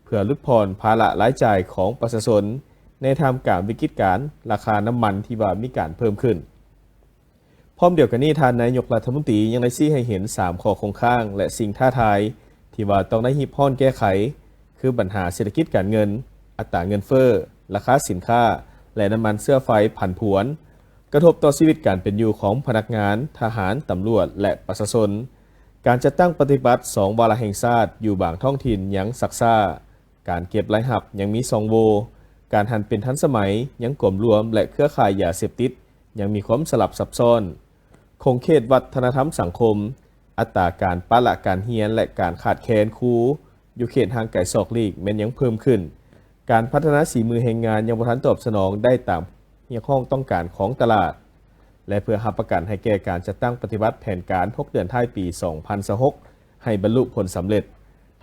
ເພື່ອຫຼຸດຜ່ອນພາລະລາຍຈ່າຍຂອງປະຊາຊົນ ໃນທ່າມກາງວິກິດການລາຄານ້ຳມັນທີ່ວ່າມີການເພີ່ມຂຶ້ນ. ພ້ອມດຽວກັນນີ້, ທ່ານນາຍົກລັດຖະມົນຕີຍັງໄດ້ຊີ້ໃຫ້ເຫັນສາມຂໍ້ຄົງຄ້າງ ແລະ ສິ່ງທ້າທາຍທີ່ວ່າຕ້ອງໄດ້ຮີບຮ້ອນແກ້ໄຂ ຄືບັນຫາເສດຖະກິດການເງິນ, ອັດຕາເງິນເຟີ້, ລາຄາສິນຄ້າ ແລະ ນ້ຳມັນເຊື້ອໄຟຜັນຜວນ, ກະທົບຕໍ່ຊີວິດການເປັນຢູ່ຂອງພະນັກງານ, ທະຫານ, ຕຳຫຼວດ ແລະ ປະຊາຊົນ. ການຈັດຕັ້ງປະຕິບັດສອງວາລະແຫ່ງຊາດຢູ່ບາງທ້ອງຖິ່ນຍັງຊັກຊ້າ, ການເກັບລາຍຮັບຍັງມີຊ່ອງໂຫວ່, ການຫັນເປັນທັນສະໄໝຍັງກວມລວມ ແລະ ເຄືອຂ່າຍຢາເສບຕິດຍັງມີຄວາມສະຫຼັບຊັບຊ້ອນ. ຂົງເຂດວັດທະນະທຳສັງຄົມ, ອັດຕາການປະລະການຮຽນ ແລະ ການຂາດແຄນຄູຢູ່ເຂດຫ່າງໄກສອກຫຼີກແມ່ນຍັງເພີ່ມຂຶ້ນ. ການພັດທະນາສີມືແຮງງານຍັງບໍ່ທັນຕອບສະໜອງໄດ້ຕາມຮຽກຮ້ອງຕ້ອງການຂອງຕະຫຼາດ ແລະ ເພື່ອຮັບປະກັນໃຫ້ແກ່ການຈັດຕັ້ງປະຕິບັດແຜນການຫົກເດືອນທ້າຍປີສອງພັນຊາວຫົກ ໃຫ້ບັນລຸຜົນສຳເລັດ,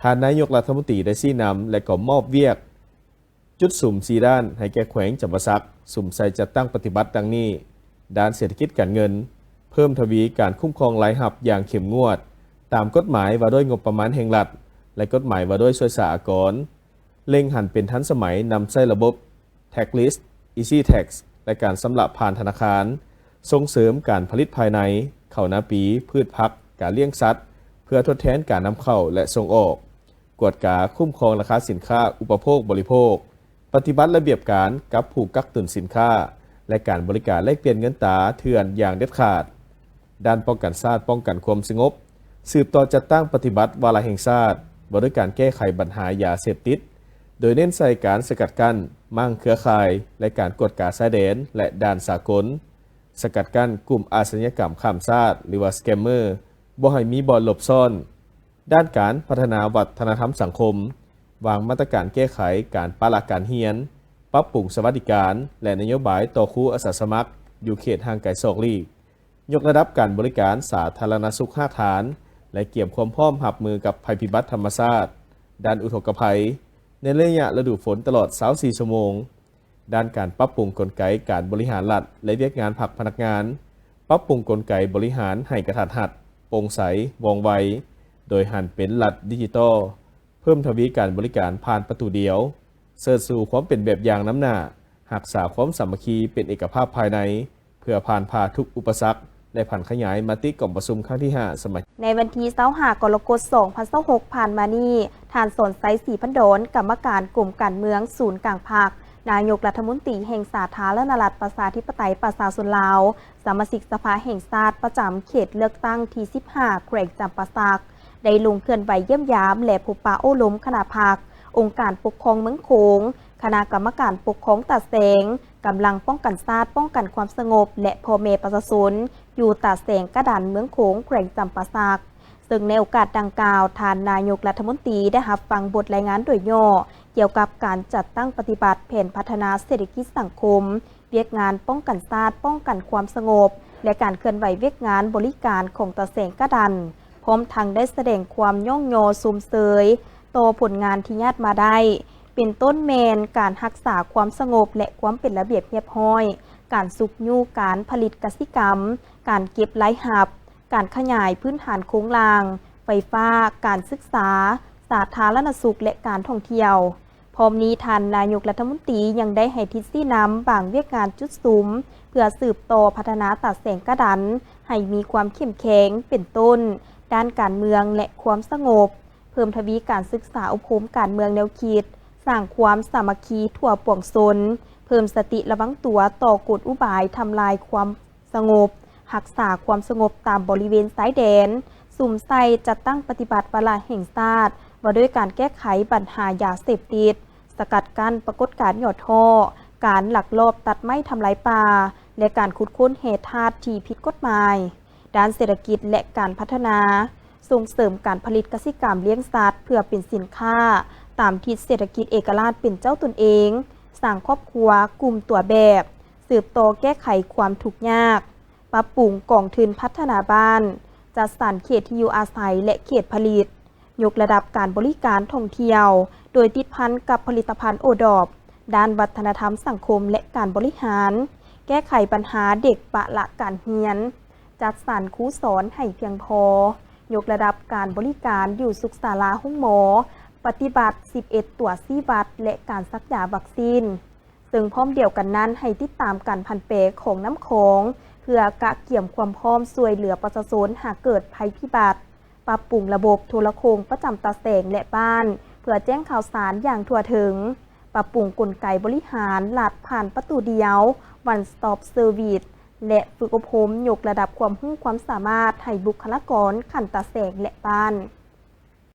ທ່ານນາຍົກລັດຖະມົນຕີໄດ້ຊີ້ນຳ ແລະ ກໍມອບວຽກ ຈຸດສຸມສີ່ດ້ານໃຫ້ແກ່ແຂວງຈຳປາສັກ, ສຸມໃສ່ຈັດຕັ້ງປະຕິບັດດັ່ງນີ້: ດ້ານເສດຖະກິດການເງິນ, ເພີ່ມທະວີການຄຸ້ມຄອງລາຍຮັບຢ່າງເຂັ້ມງວດ ຕາມກົດໝາຍວ່າດ້ວຍງົບປະມານແຫ່ງລັດ ແລະ ກົດໝາຍວ່າດ້ວຍສ່ວຍສາອາກອນ, ເລັ່ງຫັນເປັນທັນສະໄໝນຳໃຊ້ລະບົບ Tax List, Easy Tax ແລະ ການຊຳລະຜ່ານທະນາຄານ, ສົ່ງເສີມການຜະລິດພາຍໃນ, ເຂົ້ານາປີ, ພືດຜັກ, ການລ້ຽງສັດ ເພື່ອທົດແທນການນຳເຂົ້າ ແລະ ສົ່ງອອກ. ກວດກາຄຸ້ມຄອງລາຄາສິນຄ້າອຸປະໂພກບໍລິໂພກ, ປະຕິບັດລະບຽບການກັບຜູ້ກັກຕຸນສິນຄ້າ ແລະ ການບໍລິການແລກປ່ຽນເງິນຕາເຖື່ອນຢ່າງເດັດຂາດ. ດ້ານປ້ອງກັນຊາດ, ປ້ອງກັນຄວາມສະຫງົບ, ສືບຕໍ່ຈັດຕັ້ງປະຕິບັດວາລະແຫ່ງຊາດ ວ່າດ້ວຍການແກ້ໄຂບັນຫາຢາເສບຕິດ, ໂດຍເນັ້ນໃສ່ການສະກັດກັ້ນ, ມ້າງເຄືອຂ່າຍ ແລະ ການກວດກາຊາຍແດນ ແລະ ດ່ານສາກົນ, ສະກັດກັ້ນກຸ່ມອາຊະຍາກຳຂ້າມຊາດ ຫຼືວ່າ ສະແກມເມີ ບໍ່ໃຫ້ມີບ່ອນຫຼົບຊ້ອນ. ດ້ານການພັດທະນາວັດທະນະທຳສັງຄົມ, ວາງມາດຕະການແກ້ໄຂການປະລະການຮຽນ, ປັບປຸງສະຫວັດດີການ ແລະ ນະໂຍບາຍຕໍ່ຄູອາສາສະໝັກຢູ່ເຂດຫ່າງໄກສອກຫຼີກ, ຍົກລະດັບການບໍລິການສາທາລະນະສຸກຮາກຖານ ແລະ ກຽມຄວາມພ້ອມຮັບມືກັບໄພພິບັດທຳມະຊາດ. ດ້ານອຸທົກກະໄພ, ໃນໄລຍະລະດູຝົນຕະຫຼອດຊາວສີ່ຊົ່ວໂມງ, ດ້ານການປັບປຸງກົນໄກການບໍລິຫານລັດ ແລະ ວຽກງານພັກພະນັກງານ, ປັບປຸງກົນໄກບໍລິຫານໃຫ້ກະທັດຮັດ, ໂປ່ງໃສ, ວ່ອງໄວ, ໂດຍຫັນເປັນລັດດິຈິຕອລ, ເພີ່ມທະວີການບໍລິການຜ່ານປະຕູດຽວ, ເຊີດຊູຄວາມເປັນແບບຢ່າງນຳໜ້າ, ຮັກສາຄວາມສາມັກຄີເປັນເອກະພາບພາຍໃນ, ເພື່ອຜ່ານຜ່າທຸກອຸປະສັກ ແລະ ຜັນຂະຫຍາຍມະຕິກອງປະຊຸມຄັ້ງທີຫ້າ ສະໄໝ. ໃນວັນທີຊາວຫ້າ ກໍລະກົດ ສອງພັນຊາວຫົກ ຜ່ານມານີ້, ທ່ານ ສອນໄຊ ສີພັນດອນ, ກຳມະການກົມການເມືອງສູນກາງພັກ, ນາຍົກລັດຖະມົນຕີແຫ່ງສາທາລະນະລັດປະຊາທິປະໄຕປະຊາຊົນລາວ, ສະມາຊິກສະພາແຫ່ງຊາດປະຈຳເຂດເລືອກຕັ້ງທີສິບຫ້າ ແຂວງຈຳປາສັກ, ໄດ້ລົງເຄື່ອນໄຫວຢ້ຽມຢາມ ແລະ ພົບປະໂອ້ລົມຄະນະພັກ, ອົງການປົກຄອງເມືອງໂຂງ, ຄະນະກຳມະການປົກຄອງຕາແສງ, ກຳລັງປ້ອງກັນຊາດ, ປ້ອງກັນຄວາມສະຫງົບ ແລະ ພໍ່ແມ່ປະຊາຊົນຢູ່ຕາແສງ, ກະດັນ, ເມືອງໂຂງ, ແຂວງຈຳປາສັກ. ເຊິ່ງໃນໂອກາດດັ່ງກ່າວ, ທ່ານນາຍົກລັດຖະມົນຕີໄດ້ຮັບຟັງບົດລາຍງານໂດຍຫຍໍ້ກ່ຽວກັບການຈັດຕັ້ງປະຕິບັດແຜນພັດທະນາເສດຖະກິດສັງຄົມ, ວຽກງານປ້ອງກັນຊາດ, ປ້ອງກັນຄວາມສະຫງົບ ແລະ ການເຄື່ອນໄຫວວຽກງານບໍລິການຂອງຕາແສງ, ກະດັນ, ພ້ອມທັງໄດ້ສະແດງຄວາມຍ້ອງຍໍຊົມເຊີຍຕໍ່ຜົນງານທີ່ຍາດມາໄດ້, ເປັນຕົ້ນແມ່ນການຮັກສາຄວາມສະຫງົບ ແລະ ຄວາມເປັນລະບຽບຮຽບຮ້ອຍ, ການຊຸກຍູ້ການຜະລິດກະສິກຳ, ການເກັບລາຍຮັບ, ການຂະຫຍາຍພື້ນຖານໂຄງລ່າງ, ໄຟຟ້າ, ການສຶກສາ, ສາທາລະນະສຸກ ແລະ ການທ່ອງທ່ຽວ. ພ້ອມນີ້, ທ່ານນາຍົກລັດຖະມົນຕີຍັງໄດ້ໃຫ້ທິດຊີ້ນຳບາງວຽກງານຈຸດສຸມ ເພື່ອສືບຕໍ່ພັດທະນາຕາແສງກະດັນໃຫ້ມີຄວາມເຂັ້ມແຂງ, ເປັນຕົ້ນ ດ້ານການເມືອງ ແລະ ຄວາມສະຫງົບ, ເພີ່ມທະວີການສຶກສາອົບຮົມການເມືອງແນວຄິດ, ສ້າງຄວາມສາມັກຄີທົ່ວປວງຊົນ, ເພີ່ມສະຕິລະວັງຕົວຕໍ່ກົນອຸບາຍທຳລາຍຄວາມ ສະຫງົບ, ຮັກສາຄວາມສະຫງົບຕາມບໍລິເວນຊາຍແດນ, ສຸມໃສ່ຈັດຕັ້ງປະຕິບັດວາລະແຫ່ງຊາດວ່າດ້ວຍການແກ້ໄຂບັນຫາຢາເສບຕິດ, ສະກັດກັ້ນປາກົດການຫຍໍ້ທໍ້, ການລັກລອບຕັດໄມ້ທຳລາຍປ່າ ແລະ ການຂຸດຄົ້ນແຮ່ທາດທີ່ຜິດກົດໝາຍ. ດ້ານເສດຖະກິດ ແລະ ການພັດທະນາ, ສົ່ງເສີມການຜະລິດກະສິກຳລ້ຽງສັດເພື່ອເປັນສິນຄ້າຕາມທິດເສດຖະກິດເອກະລາດເປັນເຈົ້າຕົນເອງ, ສ້າງຄອບຄົວກຸ່ມຕົວແບບ, ສືບຕໍ່ແກ້ໄຂຄວາມທຸກຍາກ, ປັບປຸງກອງທຶນພັດທະນາບ້ານ, ຈັດສັນເຂດທີ່ຢູ່ອາໄສ ແລະ ເຂດຜະລິດ, ຍົກລະດັບການບໍລິການທ່ອງທ່ຽວ ໂດຍຕິດພັນກັບຜະລິດຕະພັນໂອດອບ ດ້ານວັດທະນະທຳສັງຄົມ ແລະ ການບໍລິຫານ, ແກ້ໄຂບັນຫາເດັກປະລະການຮຽນ, ຈັດສັນຄູສອນໃຫ້ພຽງພໍ, ຍົກລະດັບການບໍລິການຢູ່ສຸກສາລາໂຮງໝໍ, ປະຕິບັດສິບເອັດຕົວຊີ້ວັດ ແລະ ການສັກຢາວັກຊີນ. ເຊິ່ງພ້ອມດຽວກັນນັ້ນ ໃຫ້ຕິດຕາມການຜັນແປຂອງນ້ຳຂອງ ເພື່ອກະກຽມຄວາມພ້ອມຊ່ວຍເຫຼືອປະຊາຊົນຫາກເກີດໄພພິບັດ, ປັບປຸງລະບົບໂທລະໂຄ່ງປະຈຳຕາແສງ ແລະ ບ້ານ ເພື່ອແຈ້ງຂ່າວສານຢ່າງທົ່ວເຖິງ, ປັບປຸງກົນໄກບໍລິຫານລັດຜ່ານປະຕູດຽວ One Stop Service ແລະ ຝຶກອົບຮົມຍົກລະດັບຄວາມຮູ້ຄວາມສາມາດໃຫ້ບຸກຄະລາກອນຂັ້ນຕາແສງ ແລະ ບ້ານ.